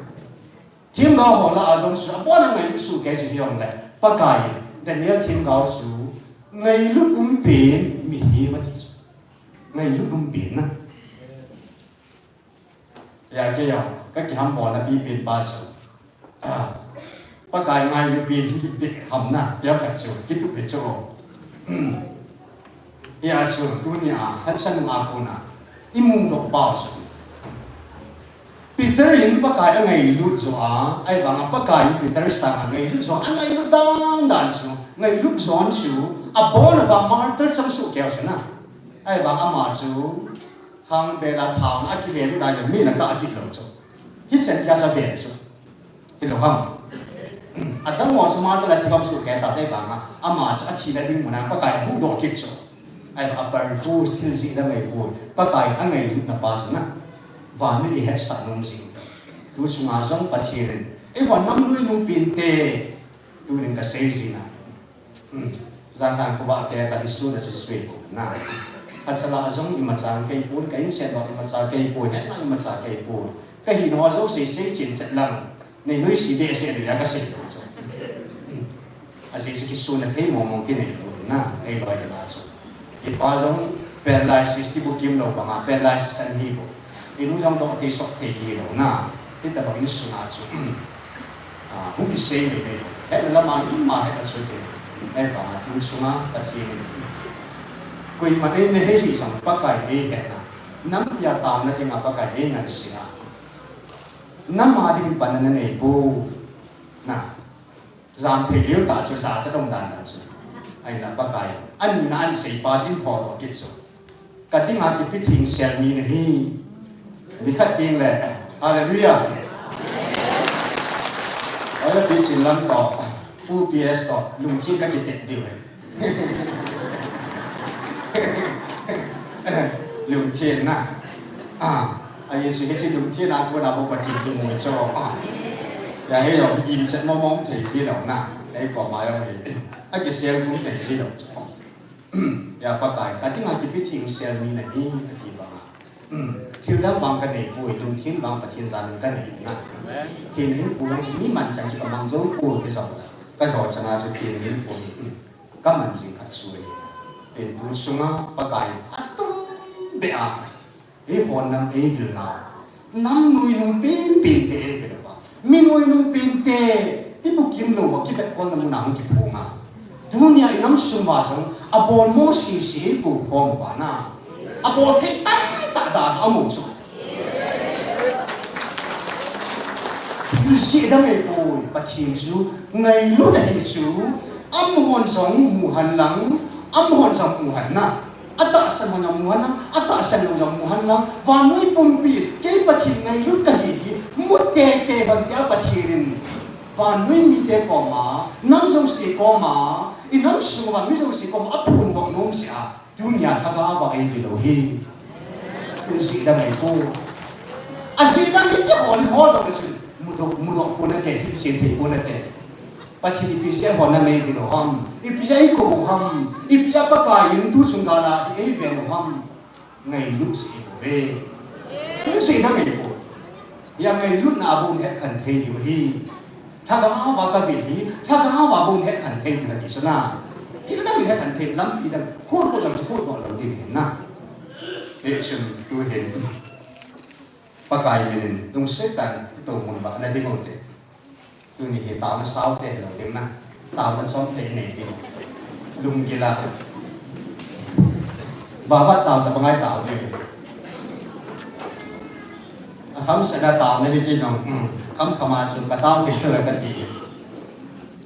Themgao ho lah a jong chu, abon a ngailut soh kei chu hi jong le, Pakai, Daniel themgao chu, ngailut umpen mihem ati chu. Ngailut umpen na. Hijeh a kei jong, kakiham bolna pipen pa chu. Ah, Pakai ngailut pen hi beh ham na, tia ka chu, kitup ve chu. Hmm. Hijeh a chu, tunia, Hansanung a kona, imu doh pau chu. Peter in Pakai angailut joh a, ahivanga Pakai in Peter sanga ngailut joh a, angailut dan dan chu, ngailut John chu, abon uva martyr chang soh kei chu na. Ahivanga ama chu, khangbel a thaona akilen dan jong mi na kah kit lou chu. Hichan geiya chu aven chu. Hilou ham. Adang ho chu martyr a thi kham soh kei ta ahivanga, ama chu athina ding muna Pakai ahuhdoh kit chu. Ahivanga purpose thil jih dang ahipoi. Pakai angailutna pa chu na. Vannoi eihetsah nom jing. Tu chunga jong Pathen in, eiho namnoi nungpen te, tunin kasei jin a. Hmm. Jan dan khovah te kalhisun a chu sui pon na. Kachal a jong imacha kei pon, ka insung a imacha kei pon, hetna imacha kei pon. Kahina ho jouse sei chen chet lang. Nei noise behseh diu a kasei lou chu. Hmm. Ajeh chu kisunna thei mong mong kinei lou na, ei loi kina chu. Ipa jong paralysis ti bu kimlou banga paralysis ahi bou. Inu jong doh thei sot thei kilou na. Hitabang insunga chu. Ah, hung kisei nei nei lou. Hetna lama ima hetna chu te. Ahivanga tu sunga Pathen in. Koima nei nei hijong Pakai in eihetna. Nampi a taona dinga Pakai in eingansena. Nam a dingin panna nanei pou. Na. Jam thei leu tah chu jachat um dan dan chu. Ahinla Pakai. Anina ahin seipa ding phodoh kit chu. Ka dinga kipe thengsel mi nahi. Nikhat teng le. Hallelujah. Oya pi chin lam toh. Pu P S toh. Lungthim kakitet diu ahi. Lungthenna. Ah, a Jesu hiche lungthenna kona bou Pathen kimu chu. Ah. Hijeh a hi jong imset mong mong thei jilou na. Ei koma jong hi. Akisel khum thei jilou chu. Hijeh a Pakai, ka dinga kipe thengsel mi nahi, ati banga. Hmm, thil dang vang kanei poi, lungthem vang Pathen jalin kanei na. Amen. Thil hin pu lang chu mi man chang chu kamang jou poi, kei jong. Ka jo chana chu thil hin pu hi. Hmm. Kaman jing khat chu ahi. Pen tu sunga Pakai atum beh a. Eiho nam eivil nau. Nam noi nung pen pen te eivil uva. Mi noi nung pen te. Ibu kimlou uva kivet kon na muna hung kiphong a. Tunia inam sung uva jong abol mo sese eikou khom uva na. Abol thei tamtah dan amu chu. Thil seh dang ahipoi, Pathen chu ngailut ahi chu, amahon jong mu hen lang, amahon jong mu hen na, atahsan hon jong mu hen lang, atahsan lou jong mu hen lang, vannoi pumpi, kei Pathen ngailut kahi hi, mu teitei hen tia Pathen in, vannoi mite koma, nam jouse koma, inam sung uva mi jouse koma, aphondoh nom jeh a, Tunia lhagao a eivil u hi. Thil seh dang ahipoi. Aseh dang hi kihol hol jong ahi. Mudoh, mudoh pon nate, thil seh thei pon nate. Pathen ipi jeh a hon nam eivil u ham. Ipi jeh a eikou u ham. Ipi jeh a Pakai in tu chung gal a eiven u ham. Ngailut seh ahipoi ve. Thil seh dang ahipoi. Hia ngailutna a bou hetkhah thei diu ahi. Lhagao a kavil hi, lhagao a bou hetkhah thei diu ahi chu na. Thil dang hetkhah thei lampi dang, khut khut lam chu khut khut lou ding ahi na. Hichun tu hin. Pakai min in, lungset tah in, tou mun ba, na ding u te. Tuni hi taona sao te hilou ding na. Taona chom te nei ding. Lunggil a. Baba tao ta bangai tao ding. Akham sena taona hi ti jong. Hmm. Kham kham a chu ka tao ding le kati.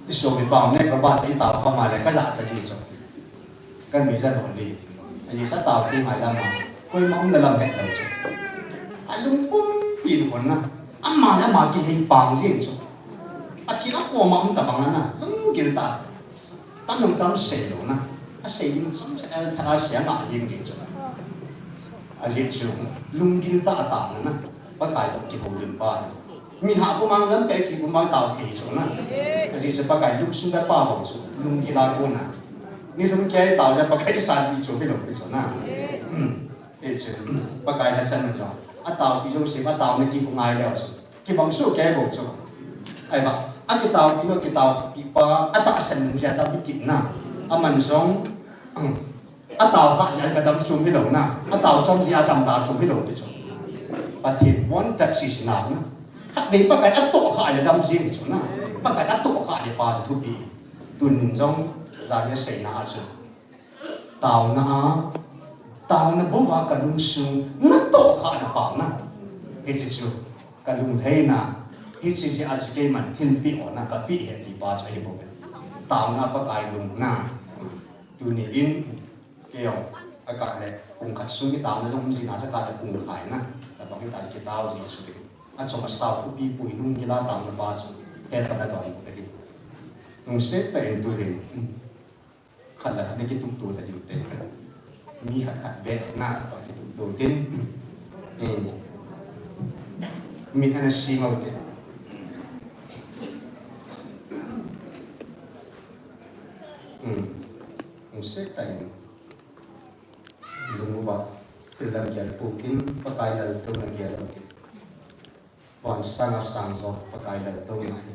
Isopi pau ne kaba te itao kama le kaja cha ji chu. Kanui ja don di. Ajeh chu atao ti ngai lama. Koima umna lam het lou chu. Alungpum pin hon na. Ama le ama kihei pang jin chu. Athil a koma um tabang ana. Lunggil tah. Tam jong tam sei lou na. Asei ding chomcha el thara sei anga jing jing chu. Ajeh chu. Lunggil tah a tao na. Pakai toh kihoulim pa. Min ha pumang lam peh chi pumang tao thei chu na. Ajeh chu Pakai lungsung kapa bou chu. Lunggil a kona. Ni lungkei tao ja Pakai sanpi chu hilou pi chu na. Hmm. Hichu, Pakai lhacha nu jong. Ataopi jouse, ataona kihou ngai leu chu. Kibang soh kei bou chu. Ahivang, akitaopi nu, akitaopi pa, atahsan nu hi atam hi kit na. Aman jong, atao kha jeh a dam chu hilou na. Atao chom jeh a dam da chu hilou ti chu. Pathen pon tatsih sina na. Khatvei Pakai atoh kha le dam jing chu na. Pakai atoh kha le pa chu thupi. Tunin jong, jan a seina a chu. Taona a, taona bou a kalungsung natoh kha na pau na. Hiche chu, kalunglhaina, hiche jeh a chu keiman thilpeh o na kapeh ahi ti pa chu ahi bou. Taona Pakai lungna. Tuni in, kei jong, akah le, pung khat sung kitaona jong um jin a chu akah le pung khat na. Tabang hita kitao ji chu. Achom asao thupi pui lunggil a taona pa chu, hepan adon bou ahi. Lungset tah in tuhin. Khat le khat na kitup to ta diu te. Mi khat khat beh na toh kitup to tin. Eh. Min ana si mau te. Hmm. Lungset tah in. Lung uva. Thil lam gel pu tin, Pakai laltouna gel u tin. Van sanga sang jo Pakai laltouna hi.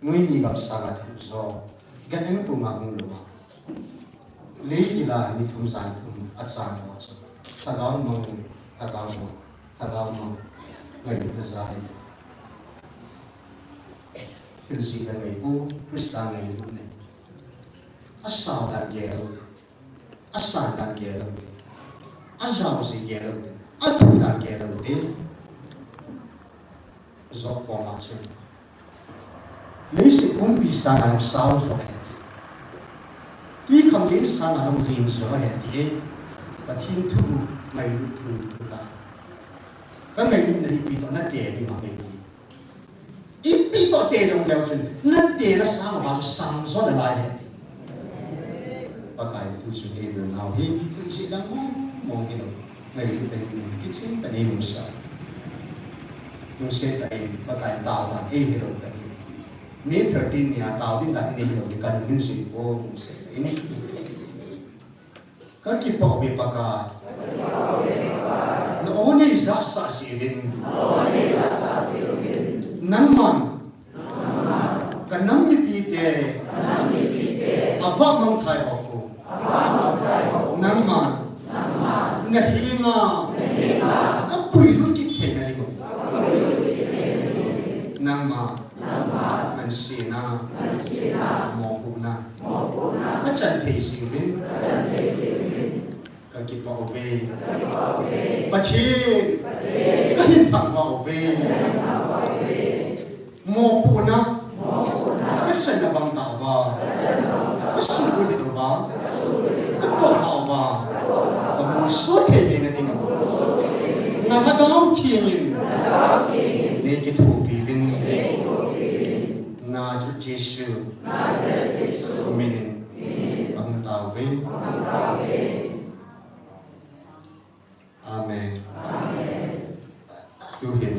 Noimi gam sanga thu jo. Ganhing puma hung luma. Leigil a ni thum jan thum achang ho chu. Lhagao mang, lhagao mang, lhagao mang. Ngailutna ja hi. Hilchetna ngailu, Christa ngailutna. Asao dan gel u te. Asan dan gel u te. Ajao jeh gel u te. Athu dan gel u te. Job koma chun. Leiset pumpi sanga jong sao jo ahi. Twikhanglen sanga jong len jo ahi ti e. Pathen thu, ngailut thu, thu ta. Ka ngailutna hi ipi toh nate ding ham e ti. Ipi toh te jong leu chun, nate na sang uva chu sang jo nalai ahi ti. Pakai thu chu hebu nau hin, hilchet dang mong mong hilou. Ngailut ahi, kichen tah in eimusah. Lungset tah in, Pakai tao dan, ei hilou tah in. May thirteen nia tao ding dan in ei hilou, kanung in jui po, lungset tah in. Kakipah uve Pakai. Na-o neijahsah jeh uvin. Nangman. Kanam mipite. Avah mangthai ho khu. Nangman. Nahenga. Kapuilut kit theina ding u. Nangma. Ngansena. Mopohna. Kachan thei jeh uvin. Kakipah uve. Pathen. Kahin thangvah uve. Mopohna. Kachanna bang tah uva. Kasuhbulhit uva. Katohlah uva. Kamolso thei theina ding u. Na Lhagao Theng in. Neikithopi uvin. Nazareth Jesu. Min in. Kahung tao uve. Amen. Tuhin.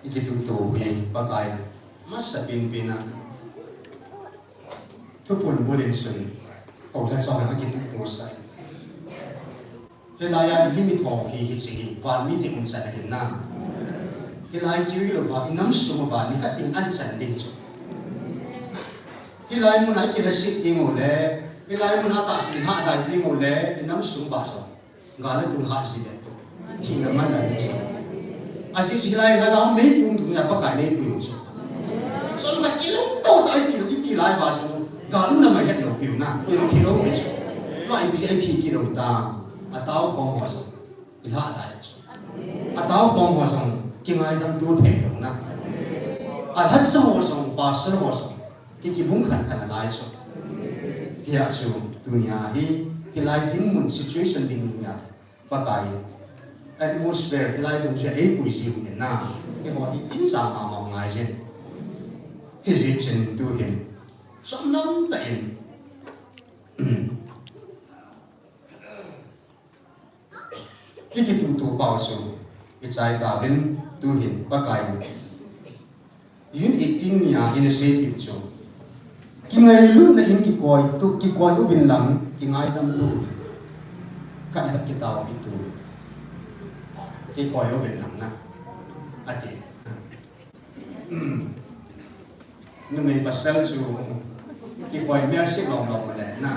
Ikitup to hi Pakai masa penpen a. Thuphon bol in chun. Kou lha chong a kitup to sa. Hilai a limit ho hi hiche hi, van mite umchan ahin na. Hilai kiu hilou va, inam sung uva, nikhat ding anchan ding chu. Hilai mun a ikilhaset ding u le, hilai mun a tahsan lhadai ding u le, inam sung uva chu. Gal a tung lhah ji le tu. Thina man a ding sa. Ajeh chu hilai Lhagao meipum tung a Pakai neipui u chu. Chomkhat kilungto tah iti, iti lai uva chu. Gal um na mai het lou piu na. Koi thi lou pi chu. Tua ipi jeh a ithi kit lou ta. Atao khom ho jong, ilhadai chu. Atao khom ho jong, kingaidam to thei lou na. Alhatsa ho jong, pastor ho jong, hi kibung khan khan alai chu. Hia chu, tunia hi, hilai dinmun, situation dinmun a, Pakai in, atmosphere, hilai dungjuia eipui jiu hin na, eiho hi, in sa mama ngai jin. Hijeh chun tu hin, som lam tah in, Ki, kitutu pau chu, kichai tauvin, tu hin, Pakai in. June eighteen nia, ina seipeh chu. Kingailutna in kikoi tu, kikoi uvin lang, kingaidam tu. Khat le khat kitao pi tu. Kikoi uvin lang na. Ati. Hmm. Numei pasal chu kikoi mercy long long le na.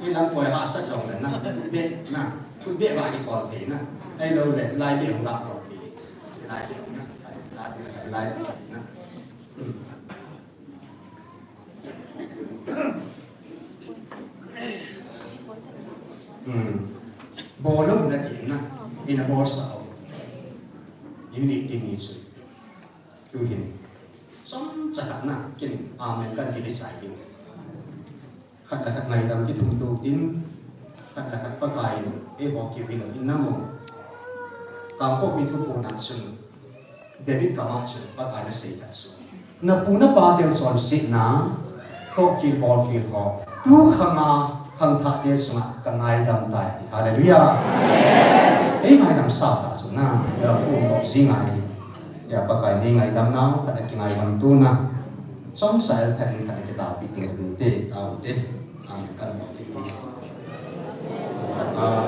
Ilang koi hahsat long le na. Be na. Khut be ba kikoi thei na. Ahilou le, lai be hung ba koi thei. Lai be hung na. Lai be, lai be na. Hmm. Hmm. Bol lou na ti na. Ina bolsa o. Unity ni chu. Tu hin. Chomcha khat na, kin amen kan ti le sai diu. Khat le khat ngaidam kithum tu tin, khat le khat Pakai in, eiho kiu hilou in na mo. Kangpokpi thuphon a chun, David kama chun, Pakai in asei khat chu. Na pu na pa teu chonsetna, tohkhel bolkhel ho. Tu khanga, khangthah te sunga, ka ngaidam tai ti. Hallelujah. Ei ngaidam sa ta chu na, ya pu no si ngai. Ya, Pakai in eingaidam nau, khat a kingaidam tu na. Chomsa el khat in khat a kitaopi tu ding te, tao te. Amen. Kan mo ki. Ah.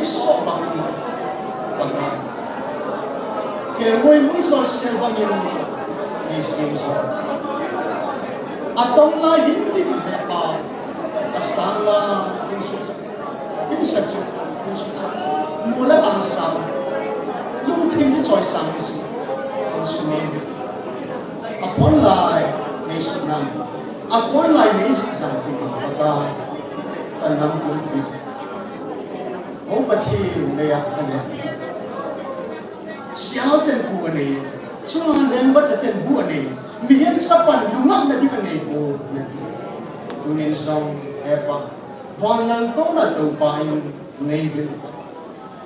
so bang bang a. Ke ngoi mu so se bang in ni sim so. Atong la hin ti he pa. Asang la in su sa. In sa chu, in su sa. Mu la ang sa. Lung thim ki choi sang si. In su ni. A kon lai nei su nam. A kon lai nei su sang pi ka. Ka nam kum pi. O Pathen nei a ka nei. Sial ten ku a nei. Chunga leng ba cha ten bu a nei. Mihem sa pan lungam na di ka nei ku na di. Tunin song e pa. Van lang to na to pa in nei vil.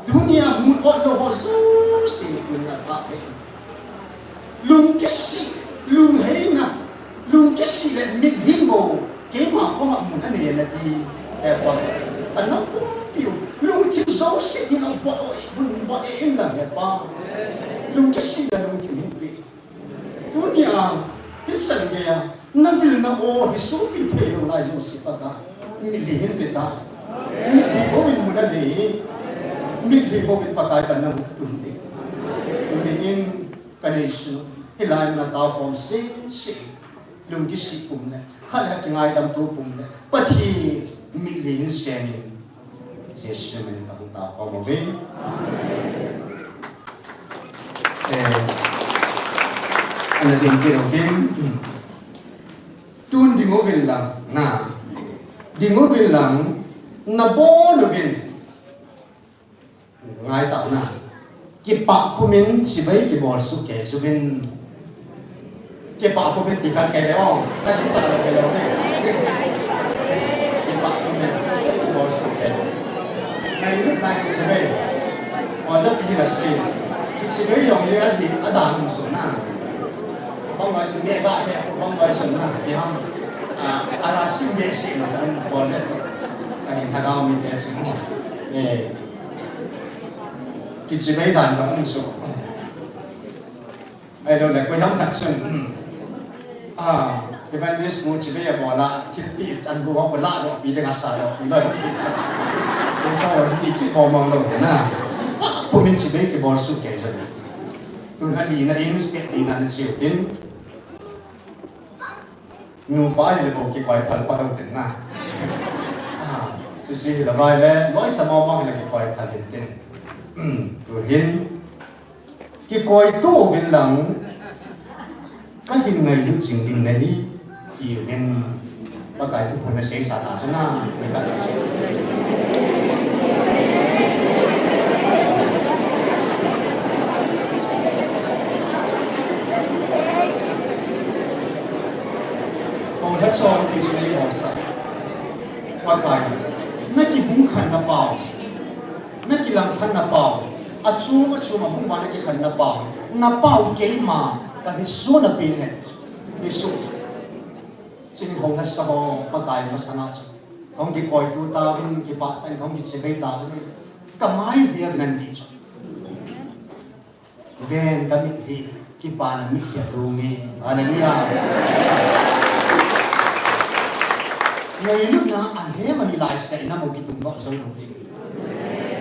Tunia mun ot lo ho su si kun na ta pe. Lungkisi, lungheina, lungkisi le mitlhi bou, keima koma mun anei nati, eh, pa. Anam pumpiu, lungthim jouse in abot o, bun bot e in lang, eh, pa. Lungkisi le lungthim hin pe. Tunia, hichan geiya, na vil na o, hi supi thei lou lai jouse Pakai. Mitlhi hin pe ta. Mitlhi bou in mun anei. Mitlhi bou in Pakai ka na mun tun ni. Tuni in, ka nei su, hilai mun a tao khom sese, lungkisi pum le, khat le khat kingaidam tu pum le, Pathen mitlhi hin seng in, Jesu min ka hung tao khom uve. Eh, ana ding kit uvin, tun ding uvin lang, na, ding uvin lang, na bon uvin. Ngai tau na. Kipah pumin chibai kibol suh kei juvin. Kipah pumin ti kha kei le ong. Ka si ta le kei le ong. Kipah pumin chibai kibol suh kei. Ngailutna kichibai. Wa sa pi la si. Kichibai jong le a si a dan su na. Bang wa si ne ba ne bang wa su na. Pi ham. A, a ra si ne si na ta bol le. Ai na ga mi te si mo. Eh. Kichibai dan jong um chu. Ahilou le, koi ham khat chun, hmm. Ah, evangelist bu chibai abol a, thilpeh chan bu ho bu ladoh pi ding asa doh pi loi pi sa. Koi sa ho hi kibol mang lou hi na. Kipah pumin chibai kibol suh kei jong. Tun a lina in, step lina na chiu tin. Nupa hi le bou kikoi phal phal u tin na. Ah, chu chu hi le vai le, loi sa mong mong hi le kikoi phal hin tin. Hmm, tu hin. Kikoi tu vin lang. Ka hin ngailut jing ding nahi. Ti vin. Pakai thuphon na sei sa ta chu na. Ni ka ta chu. Hou lhasam ti chu nei bol sa. Pakai, na kibung khan na pau. Na kilang khan na pau. A chum a chum a bung ba na kikhan na pau. Na pau keima ka hi su na pin he. Ni su. Chini hou lhasam ho Pakai masanga chu. Hung kikoi tu ta vin kipah tan hung kichibai ta vin. Ka mai via nan di chu. Ven ka mitlhi, kipana mitlhi a lunge. Hallelujah. Ngailutna a hem ahi lai seh na mu kitung doh jou lou ding.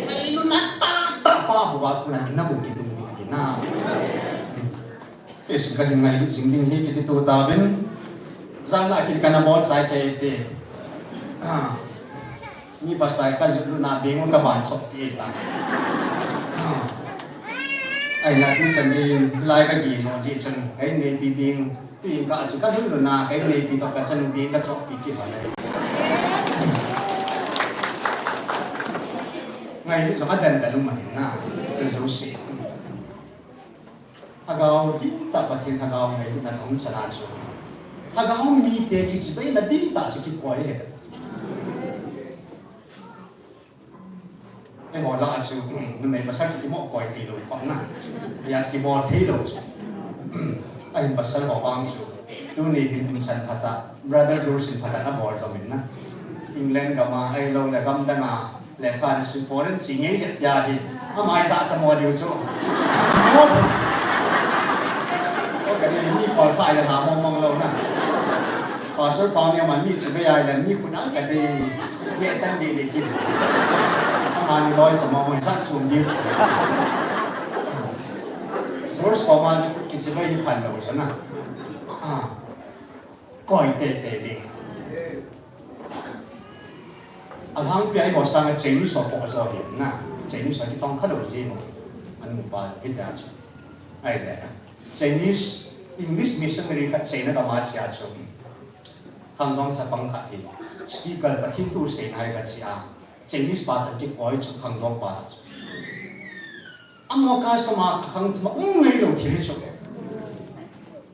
Ngailutna tah tah pa bou a kona na mu kitung ding ahi na. Jesu ka hin ngailut jing ding hi kiti tu ta vin. Jan la kin kana bol sai ke te. Ah. Mi pasal ka jot luna beng u ka ban sop pi ta. Ai na tu chan ni lai ka gi no ji chan kai nei pi beng tu in ka chu ka lun luna kai nei pi to ka chan beng ka sop pi ki ba lai. Ngai lu ka dan da lu mai na. Ka jo se. Lhagao dihtah Pathen lhagao ngailutna kahung chana chu. Lhagao mite kichibaina dihtah chu kikoi ahi. Eiho lah a chu, um, numei pasal kikimo koi thei lou khop na. Yes, kibol thei lou chu. Um, ahin pasal ho vang chu. Tuni hin umchan phat a, Brother George in phat a na bol jom in na. England gam a, ahilou le gam dang a, Lekha na sim foreign si ngei jep tia hi. Amai sa cha mo diu chu. Mo diu. O ka ni mi kol khai le ha mong mong lou na. Pastor Pau ni man mi chibai ai le mi khun ang ka di. Mi tan di di kin. Ama Ani loi sa mo mo sa chum di. George Thomas kichi bai hi phan lo sa na. Ah. Koi te te di. Alhangpi a eiho sanga Chinese ho po jo hi na. Chinese ho kitong kha lo ji mo. Anu pa hi ta chu. Ai le. Chinese, English missionary khat China kama chia chu. Khangdong sapang khat hi. Speaker Pathen thu seina hi khat chia. Chinese pa tan kikoi chu khangdong pa tan chu. Amaho customer khang thuma um ngei lo thil hi chu.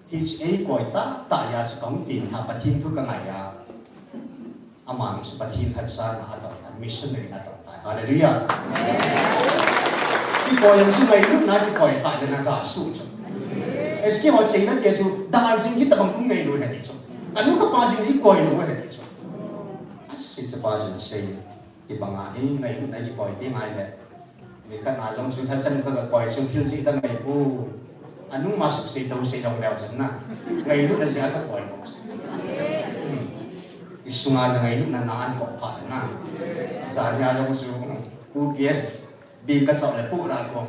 Hiche eikoi tah tah a chu kahung peng tha Pathen thu kangai a. Aman chu Pathen hatsahna atong tan, missionary na tong tan. Hallelujah. Kikoi jong chu ngailutna kikoi kha le na ga su chu. Eski ho China te chu dar jing hitabang kum ngei lou ahi ti chu. Kanu kapa jing ikoi lou ahi ti chu. Asi chu pa jong sei. Hibanga hi ngailutna kikoi ti ngai le. Nikhat na jong chu thasan ka, kakoi chu thil jih dang ngai poi. Anung ma suksei tousei jong leu chun na. Ngailutna jeh a kakoi bou chu. Hmm. Isunga na ngailutna na an kop pha na. Jan hia jong chu, hmm, pu P S, bing kachop le pu ra kong.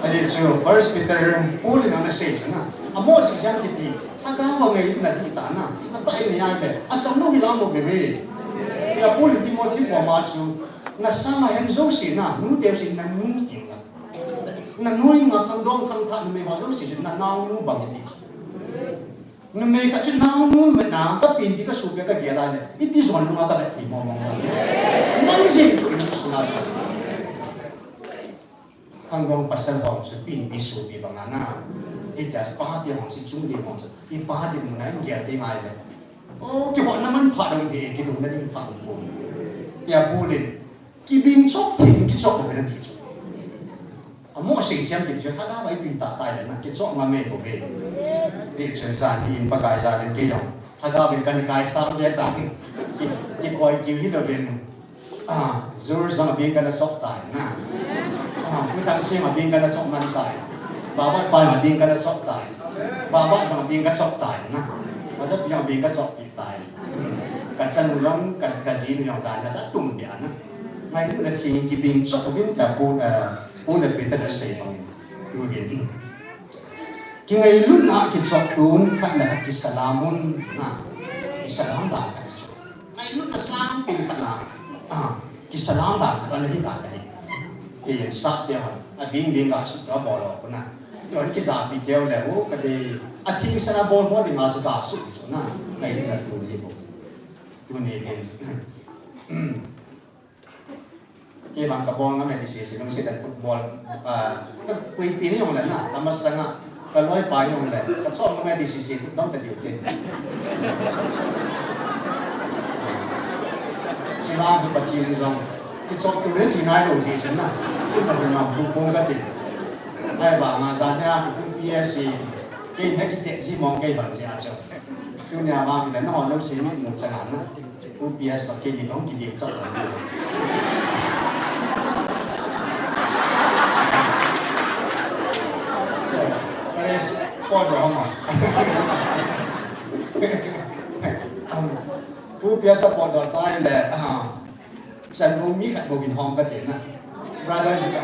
Ahi chu, First Peter, Paul in ana sei chu na. Amo si siam kiti, lhagao va ngailutna dih tah na. Lhagao in ngai le, acham lou hi lam lou bebe. Hia Paul in Timothy koma chu, na sanga hen jouse na, nu teu si na nu ting la. Na nu in nga khangdong khangthah numei ho jouse chu, na naonu bang hi ti chu. Numei khat chu naonu mena, ka pinpi ka sopi a ka gel a le, iti jon lunga ka vet thei mong mong ta. Mang jing chu inam sunga chu. Khangdong pasal ho chu pinpi sopi banga na. Ita pa ti ho chu chung di ho chu. I pa ti mun a in gel te ngai le. O, kihotna man pha dong hi, kidumna ding pha dong pon. Hia Paul in, kibing chop thei, kichop bou na ti chu. Amo sei siam kiti chu, lhagao va ipi tah tah le na, kichop ngam e bou ve. Ti chun jan hi in Pakai jal in kei jong. Lhagao vin kana kai sam ve tan. Ki, kikoi kiu hi louvin. Ah, George jong abing kana chop tai na. Ah, Pu Thangsing abing kana chop man tai. Baba pa abing kana chop tai. Baba jong abing kachop tai na. Baba jong abing kachop tai. Ka chanu jong, ka, ka jinu jong jan, ka sa tum bia na. Ngailutna theng kibing chop uvin tia Pu, eh, Pu le Peter asei bangin. Tu hin. Kingailutna kichop tun, khat le khat kisalam un, na. Kisalam dan khat chu. Ngailutna sang pin khat na. Ah, kisalam dan khat ana hi dan ahi. Kei sap te hon. Abing bing ga su ta bol lo ku na. Yon kijapi keu le u ka dei. A thing sana bol ho ding a chu ka su chu na. Ngailutna tuni bou. Tuni hin. Kei vang ka bol ngam e ti sese, lungset a kut bol. Ah, ka puipi ni jong le na, ka masanga, ka loipa jong le, ka chom ngam e ti sese, kut dong ta diu te. Chivang hi Pathen in jong, kichop tu le ti nai lou sese na, kut jong ngam bu bong ka ti. Ahivanga jan nia, kut pi e si, kei ne kite ji mong kei ban ji a chom. Tunia vang hi le, na ho jong se mi mu chang na. Pu P S kei ni kong kibing chop lo. Praise God, hong. Um, Pu P S po do tai le, ah, san bu mi khat bu bin hong ka te na. Brothers ka.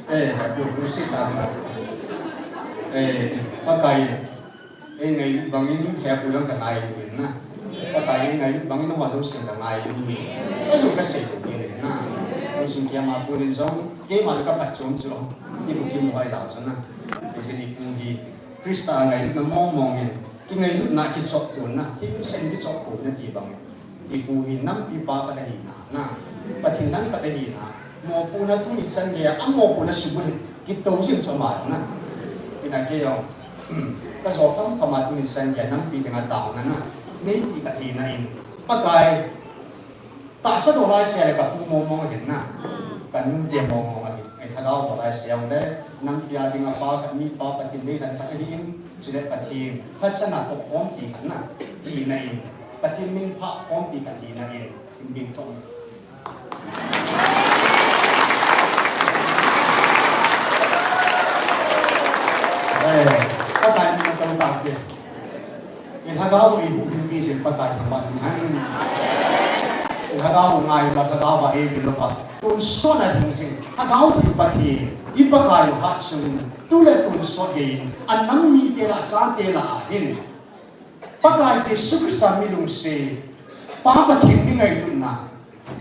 Eh, hepu, lungset tah. Eh, Pakai, eh, ngailut bangin, hepu lang ka ngailu in na. Pakai, eh, ngailut bangin, hua jouse ka ngailu in. Ka jong ka sei lou in na. Ka jong kia ma pu nin jong, keima ka phat chom chu. Ti bu kim hoi lau chu na. Ka jin ipu hi, Krista ngailutna mong mong in. Kingailutna kichop tun na, himsen kichop tun na ti bangin. Ipu hi nampi pa khat ahi na, na. Pathen lam khat ahi na. Mopohna tuni chan geiya, amopohna subulhit. Kitou jing chu ama na. Ina kei jong. Ka jo kham kham a tuni chan geiya, nampi dinga taona na. Meipi khat ahi na in. Pakai. Tahsa doh laise le ka pu mong mong ahin na. Ka nu te mong mong ahin. Ei lhagao doh laise jong le, nampi a dinga pa khat mi pa Pathen dei dan khat ahin, chule Pathen, hatsana pok khompi khat na. Hi na in. Pathen min pha khompi Pathen ahi, in ding thong. Eh, Pakai min tong ta ke. I lhagao i hu hin pi sin Pakai thangvah in han. I lhagao ngai ba lhagao ba e bi lo ba. Tun sot a hing sin. Lhagao theng Pathen. I Pakai lo hat sun. Tu le tun sot ge in. Anam mite la sate la a hin. Pakai Jesu Christa mi lungset, Pa Pathen mi ngailutna,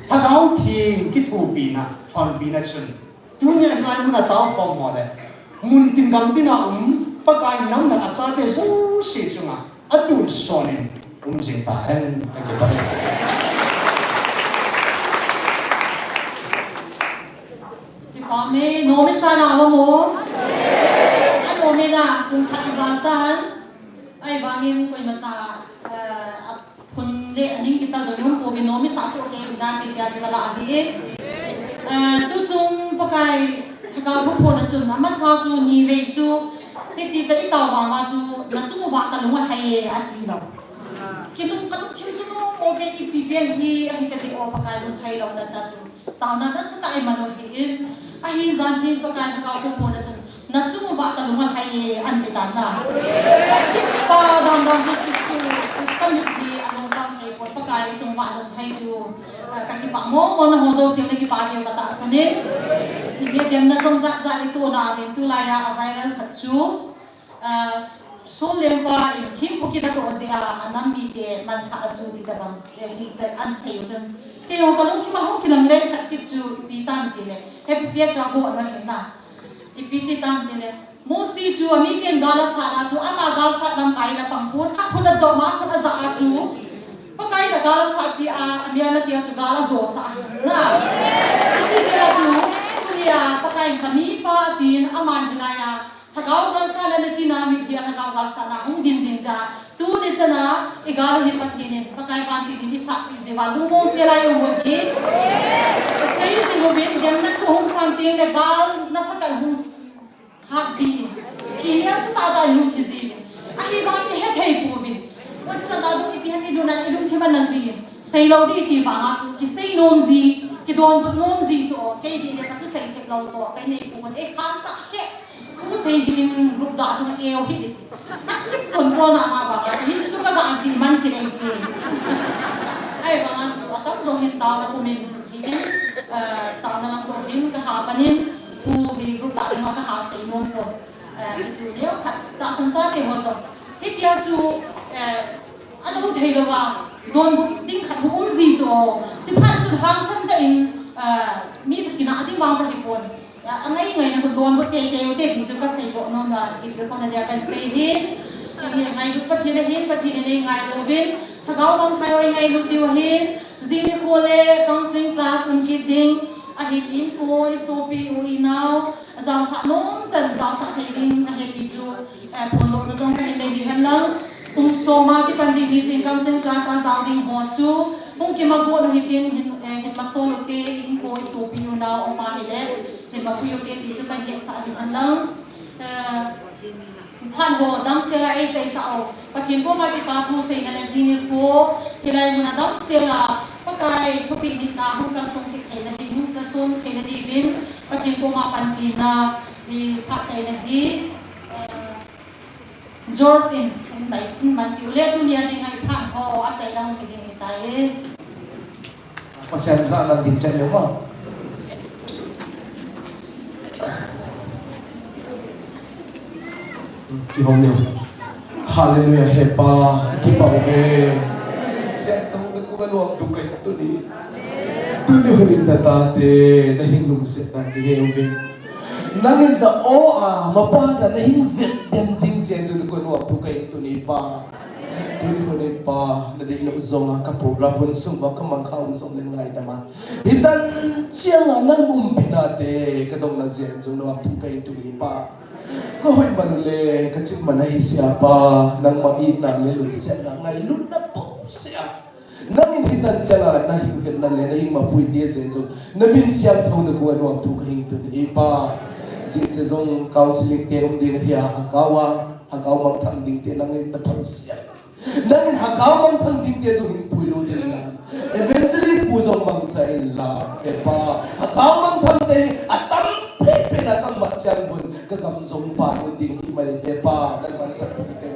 Lhagao Theng kithopina, honpina chun. Tunia hilai muna tao khom ho le, mun tin gam tina um, Pakai nam na achate jouse chunga, atun sonin, um jing ta hen, kakipah e. Kipah e, nom isa na mo. Ano me na, kung khat i bal tan. Ahivangin koimacha, eh, aphun le aning kita jong um pouve, nom isa soh kei uvin ati tia chu kalah ahi. Eh, tuchung Pakai Lhagao phuphona chun, amasa chu nivei chu, hiti cha i tao vang uva chu, nachung uva kalung ahai e, ati lou. Kilung kalungthim chu nom mo kei ipi pen hi, ahi kati o Pakai lunglhai louna ta chu. Taona nasatah a iman u ahin, ahin jan hin Pakai Lhagao phuphona chun, nachung uva kalung alhai e, ati tan na. Kipa dan dan chu chu chu, kamit hi alung dang thei pon Pakai chung uva alung thei chu. Kakipah mo mo na ho jouse na kipah diu katahsan in. Hile demna jong jat jat itoh na uvin tulai a viral khat chu. Ah, Sollenpa in thempu kit atoh jeh a, anam mite manthah a chu ti tabang, eh, ti ta an sei u chun. Kei jong kalungthim a hung kilang le khat kit chu ipi tam ti le, Happy P S a go na hin na. Ipi ti tam ti le, Mosi chu amiten gal asat a chu, ama gal sat lamkai a pang pon, akhut adom a, akhut aja a chu. Pakai in gal asat pi a, amel na ti a chu gal ajo sah na. Iti ti a chu, tunia Pakai in kamipa atin, aman hilai a, Lhagao galsatna le tina mitlhi a lhagao galsatna hung ding jing jeh a. Tuni chan a i gal hi Pathen in Pakai vantil in i satpi jeh uva lungmong sel a i um u hi. Sei jing uvin, demna thu hung sang teng le gal nasatah in hung hat ji in. Thi mel sotah tah in hung thi ji in. Ahivangin i hethei pouvin. Vutchan a dong ipi ham i lungna i lungthim a na ji in. Sei lou ding i ti vang a chu kisei nom ji, kidonbut nom ji chu o. Kei ding le ka thusei thei lou toh, kei nei pouvin ei kham chah he. Thusei hi in group ga tung eu hi ti. Active control na na ba ga hi chu ka ga ji man ti reng ti. Ahivang a chu atam jo hin taona pum in hi in, eh, taona lang jo hin ka ha pan in thu hi group ga tung ka ha sei nom pon. Eh, chu chu neo khat tahsan chate ho jo. Hitia chu, eh, Alou thei louva, donbut ding khat hung um ji chu. Chuphat chun hangsan tah in, ah, mi toh kinah ding vang chu ahi pon. Ah, angai ngai na khu donbut tei tei u te ti chu ka sei doh nom na, i thil khom na dia kan sei hin. Kei ngailut Pathen ahin, Pathen in ei ngailu uvin. Lhagao mangthai ho ei ngailut diu ahin. Jing nikho le counseling class um kit ding. Ahin inko, i sopi, u i nao. Jaosah nom chan, jaosah thei ding ahi ti chu. Eh, phondohna jong kahin nei ding hen lang. Pung som a kipan ding hi jing counseling class a jao ding ho chu. Hung kimagot u hitin hin, eh, hin masol u te, inko i sopi u nao um a hile. Hin mapui u te ti chu kahin hetsah ding hen lang. Eh, phat ho damsel a ei chaisah u. Pathen koma kipa thu seina le jing nikho. Hilai mun a damsel a Pakai thupeh nitna hung kalsong kit theina ding, hung kalsong theina ding in Pathen koma panpina hi phat chaina hi. Eh, George in, in mai, in man tiu le tunia ding a i phat ho, achaina hung hi ding ahitai. Pasian jahna ding chan le ma. Kihong leu. Hallelujah, he Pa, kipah uve. Sian tong na ku ka nuam tu kai tuni. Tuni hunin ta tate, na hin lungset nan kihe uve. Nangin ta o a, mapa ta na hin vet den jing sia chu ni ko nuam thu kai tuni Pa. Tuni ko ni Pa, na dei lo zong a ka program hun sung ba ka mang kha um song len ngai ta ma. Hitan chiang a nang umpi na te, ka dong na sia chu nuam thu kai tuni Pa. Ka hoi man le, ka chim man ahi sia Pa, nangma itna le lungsiatna ngailutna po sia. Nangin hitan chang a na hing vetna le na hing mapui te zen chu na min siangthou na kua nuam thu ka hing tun hi Pa. Jing che zong counseling te um ding ahi a, a kau a, a kau mang tham ding te nangin na phal sia. Nangin Hakha Mangthang dingte jong hin puilut in lang. Evangelist pu jong mangcha in lang. He Pa, Hakha Mangthang te atam thei pen a kamat chiang un, kagam jong pha un ding himai in, he Pa, nangman patpi kei.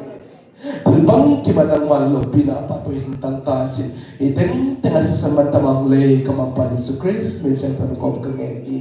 Thil bangkima nangman loupina a patoi hing tang tan chin. Hiteng teng a sisan man tamang le, ka Manpa Jesu Christ min seng than kom ka ngen e.